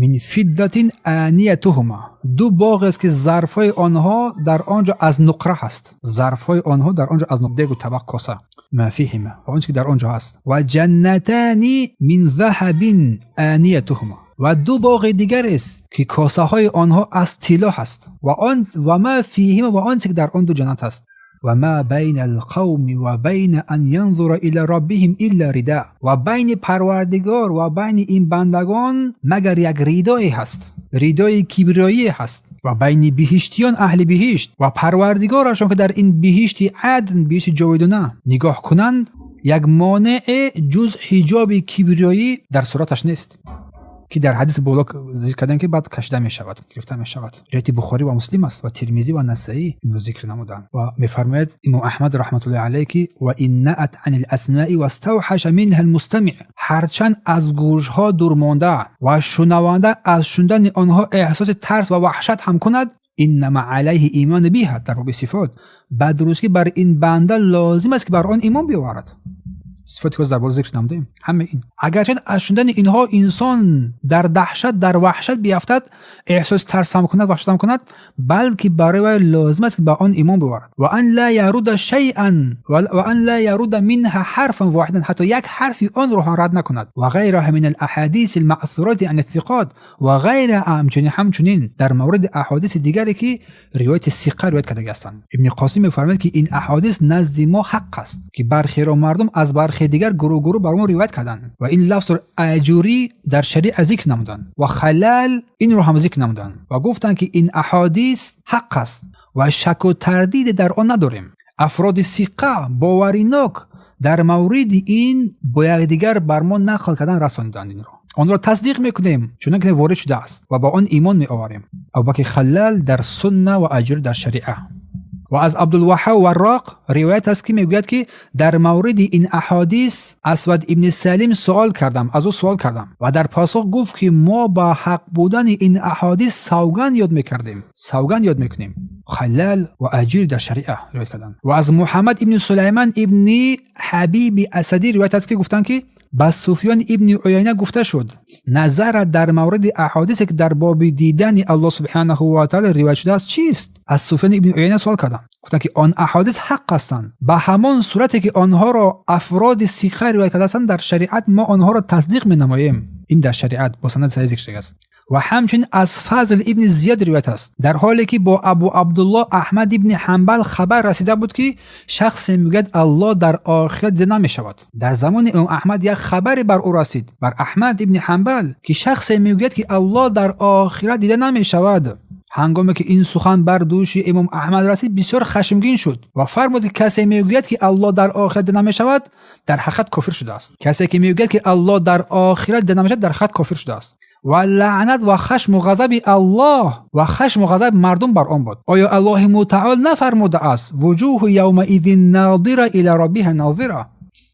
من فضة آنيتهما, ду боғ аст, ки зарфҳои онҳо дар он ҷо аз нуқра ҳаст, зарфҳои онҳо дар он ҷо аз дегу табақ, коса, ما فيهما, ва он чи ки дар он ҷо ҳаст, وجنتان من ذهب آنيتهما, ва ду боғи дигар аст, ки косаҳои онҳо аз тилло ҳаст, ва он وما فيهما, ва он чи ки дар он ду ҷаннат ҳаст, وما بين القوم وبين أن ينظروا إلى ربهم إلا رداء, ва байни Парвардигор ва байни ин бандагон магар як ридое ҳаст, ридои кибриёие ҳаст. Ва байни биҳиштиён, аҳли биҳишт, ва Парвардигорашон, ки дар ин биҳишти Адн, биҳишти ҷовидона нигоҳ кунанд, як монеъе ҷуз ҳиҷоби кибриёӣ дар сураташ нест, ки дар ҳадиси боло зикр кардем, ки баъд кашида мешавад, гирифта мешавад. Ривояти Бухорӣ ва Муслим аст ва Тирмизӣ ва Насаӣ инро зикр намуданд. Ва мефармояд имом Аҳмад رحمة الله عليه, ки وإن نأت عن الأسماع واستوحش منها المستمع, ҳарчанд аз гӯшҳо дур монда ва шунаванда аз шунидани онҳо эҳсоси тарс ва ваҳшат ҳам кунад, إنما عليه الإيمان بها, дар боби сифот, ба дурустӣ бар ин банда лозим аст, ки бар он имон биёварад. Сифоти ки дар боло зикр намудем, ҳама ин, агарчанд аз шунидани инҳо инсон дар даҳшат, дар ваҳшат биафтад, эҳсоси тарс ҳам кунад, ваҳшат ҳам кунад, балки барои вай лозим аст, ки ба он имон биварад. وأن لا يرد شيئا وأن لا يرد منها حرفا واحدا, ҳатто як ҳарфи онро ҳам рад накунад. وغيرها من الأحاديث المأثورة عن الثقات وغيرها, ҳамчунин дар мавриди аҳодиси дигаре, ки ривояти сиқа ривоят кардаги ҳастанд. Ибни Қосим мефармояд, ки ин аҳодис назди мо ҳақ аст, ки бархеро мардум аз бархе дигар гурӯҳ гурӯҳ бар мо ривоят карданд ва ин лафзро Аҷурӣ дар шариа зикр намуданд ва Халал инро ҳам зикр намуданд ва гуфтанд, ки ин аҳодис ҳақ аст ва шаку тардиде дар он надорем. Афроди сиқа, боваринок дар мавриди ин бо якдигар бар мо нақл кардан, расониданд, инро онро тасдиқ мекунем, чунон ки ворид шудааст, ва ба он имон меоварем. Абубакри Халал дар Сунна ва Аҷурӣ дар Шариа. Ва аз Абдулваҳҳоб Варроқ ривоят аст, ки мегӯяд, ки дар мавриди ин аҳодис Асвад ибни Салим суол кардам, аз ӯ суол кардам ва дар посух гуфт, ки мо ба ҳақ будани ин аҳодис савганд ёд мекардем, савганд ёд мекунем. Халал ва Аҷурӣ дар Шариа ривоят карданд. Ва аз Муҳаммад ибни Сулайман ибни Ҳабиби Асадӣ ривоят аст, ки гуфтанд, ки ба Суфён ибни Уяйна гуфта шуд: назарат дар мавриди аҳодисе, ки дар боби дидани Аллоҳ سبحانه وتعالى ривоят шудааст, чист? Аз Суфён ибни Уяйна суол карданд, гуфтанд, ки он аҳодис ҳақ ҳастанд, ба ҳамон сурате ки онҳоро афроди сиқа ривоят кардаастанд, дар шариат мо онҳоро тасдиқ менамоем. Ин дар шариат бо санади саҳеҳ зикр шудааст. Ва ҳамчунин аз Фазл ибни Зиёд ривоят аст, дар ҳоле ки бо Абу Абдуллоҳ Аҳмад ибни Ҳанбал хабар расида буд, ки шахсе мегӯяд, Аллоҳ дар охират дида намешавад. Дар замони имом Аҳмад як хабаре бар ӯ расид, бар Аҳмад ибни Ҳанбал, ки шахсе мегӯяд, ки Аллоҳ дар охират дида намешавад. Ҳангоме ки ин сухан бар дӯши имом Аҳмад расид, бисёр хашмгин шуд ва фармуд, ки касе мегӯяд, ки Аллоҳ дар охират дида намешавад, дар ҳақиқат кофир шудааст. Касе ки мегӯяд, ки Аллоҳ дар охират дида намешавад, дар ҳақиқат кофир шудааст. Ва лаънат ва хашму ғазаби Аллоҳ ва хашму ғазаби мардум бар он буд. Оё Аллоҳи Мутаол нафармудааст: وجوه يومئذ ناضرة إلى ربها ناظرة,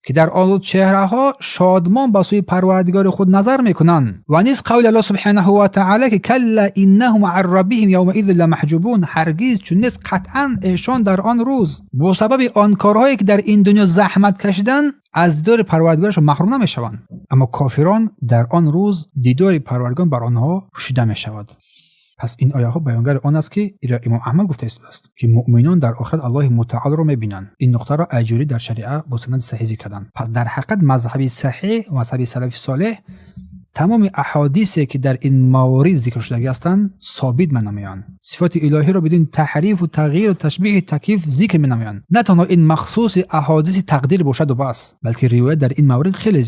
ки дар он рӯз чеҳраҳо шодмон ба сӯи Парвардигори худ назар мекунанд? Ва низ қавли Аллоҳ سبحانه وتعالى ки كلا إنهم عن ربهم يومئذ لمحجوبون. Ҳаргиз чун нест, қатъан эшон дар он рӯз бо сабаби он корҳое ки дар ин дунё заҳмат кашиданд, аз дидори Парвардигорашон маҳрум намешаванд. Аммо кофирон дар он рӯз дидори Парвардигор бар онҳо пӯшида мешавад. Пас ин ояҳо баёнгари он аст, ки иро имом Аҳмад гуфта истодааст, ки муъминон дар охират Аллоҳи Мутаолро мебинанд. Ин нуқтаро Аҷурӣ дар Шариа бо санади саҳеҳ зикр карданд. Пас дар ҳақиқат мазҳаби саҳеҳ, мазҳаби салафи солеҳ тамоми аҳодисе ки дар ин маворид зикр шудагӣ ҳастанд, собит менамоянд, сифоти илоҳиро бидуни таҳрифу тағйиру ташбиҳи такйиф зикр менамоянд. На танҳо ин махсуси аҳодиси тақдир бошаду бас, балки ривоят дар ин маврид хеле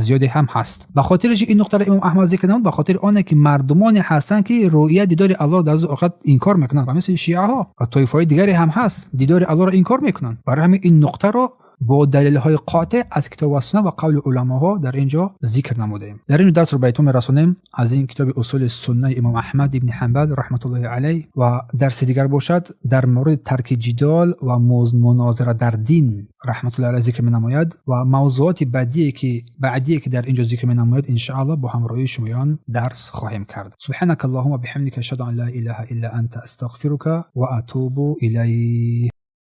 зиёде ҳам ҳаст. Ба хотири чи ин нуқтаро имом Аҳмад зикр намуд? Ба хотири оне ки мардумоне ҳастанд, ки рӯия, дидори Аллоҳро дар рӯзи охират инкор мекунанд ва мисли шиаҳо ва тоифаҳои дигаре ҳам ҳаст, дидори Аллоҳро инкор мекунанд. Барои ҳамин ин нуқтаро бо далелҳои қотеъ аз китоб ва суннат ва қавли уламоҳо дар ин ҷо зикр намудаем. Дар ин дарсро ба итмом мерасонем аз ин китоби Усули суннаи имом Аҳмад ибни Ҳанбал رحمة الله عليه. Ва дарси дигар бошад, дар мавриди тарки ҷидол ва мунозира дар дин رحمة الله عليه зикр менамояд ва мавзуоти баъдие ки дар ин ҷо зикр менамояд, иншааллоҳ, бо ҳамроҳии шумоён дарс хоҳем кард. سبحانك اللهم بحمدك، أشهد أن لا إله إلا أنت، أستغفرك وأتوب إليك.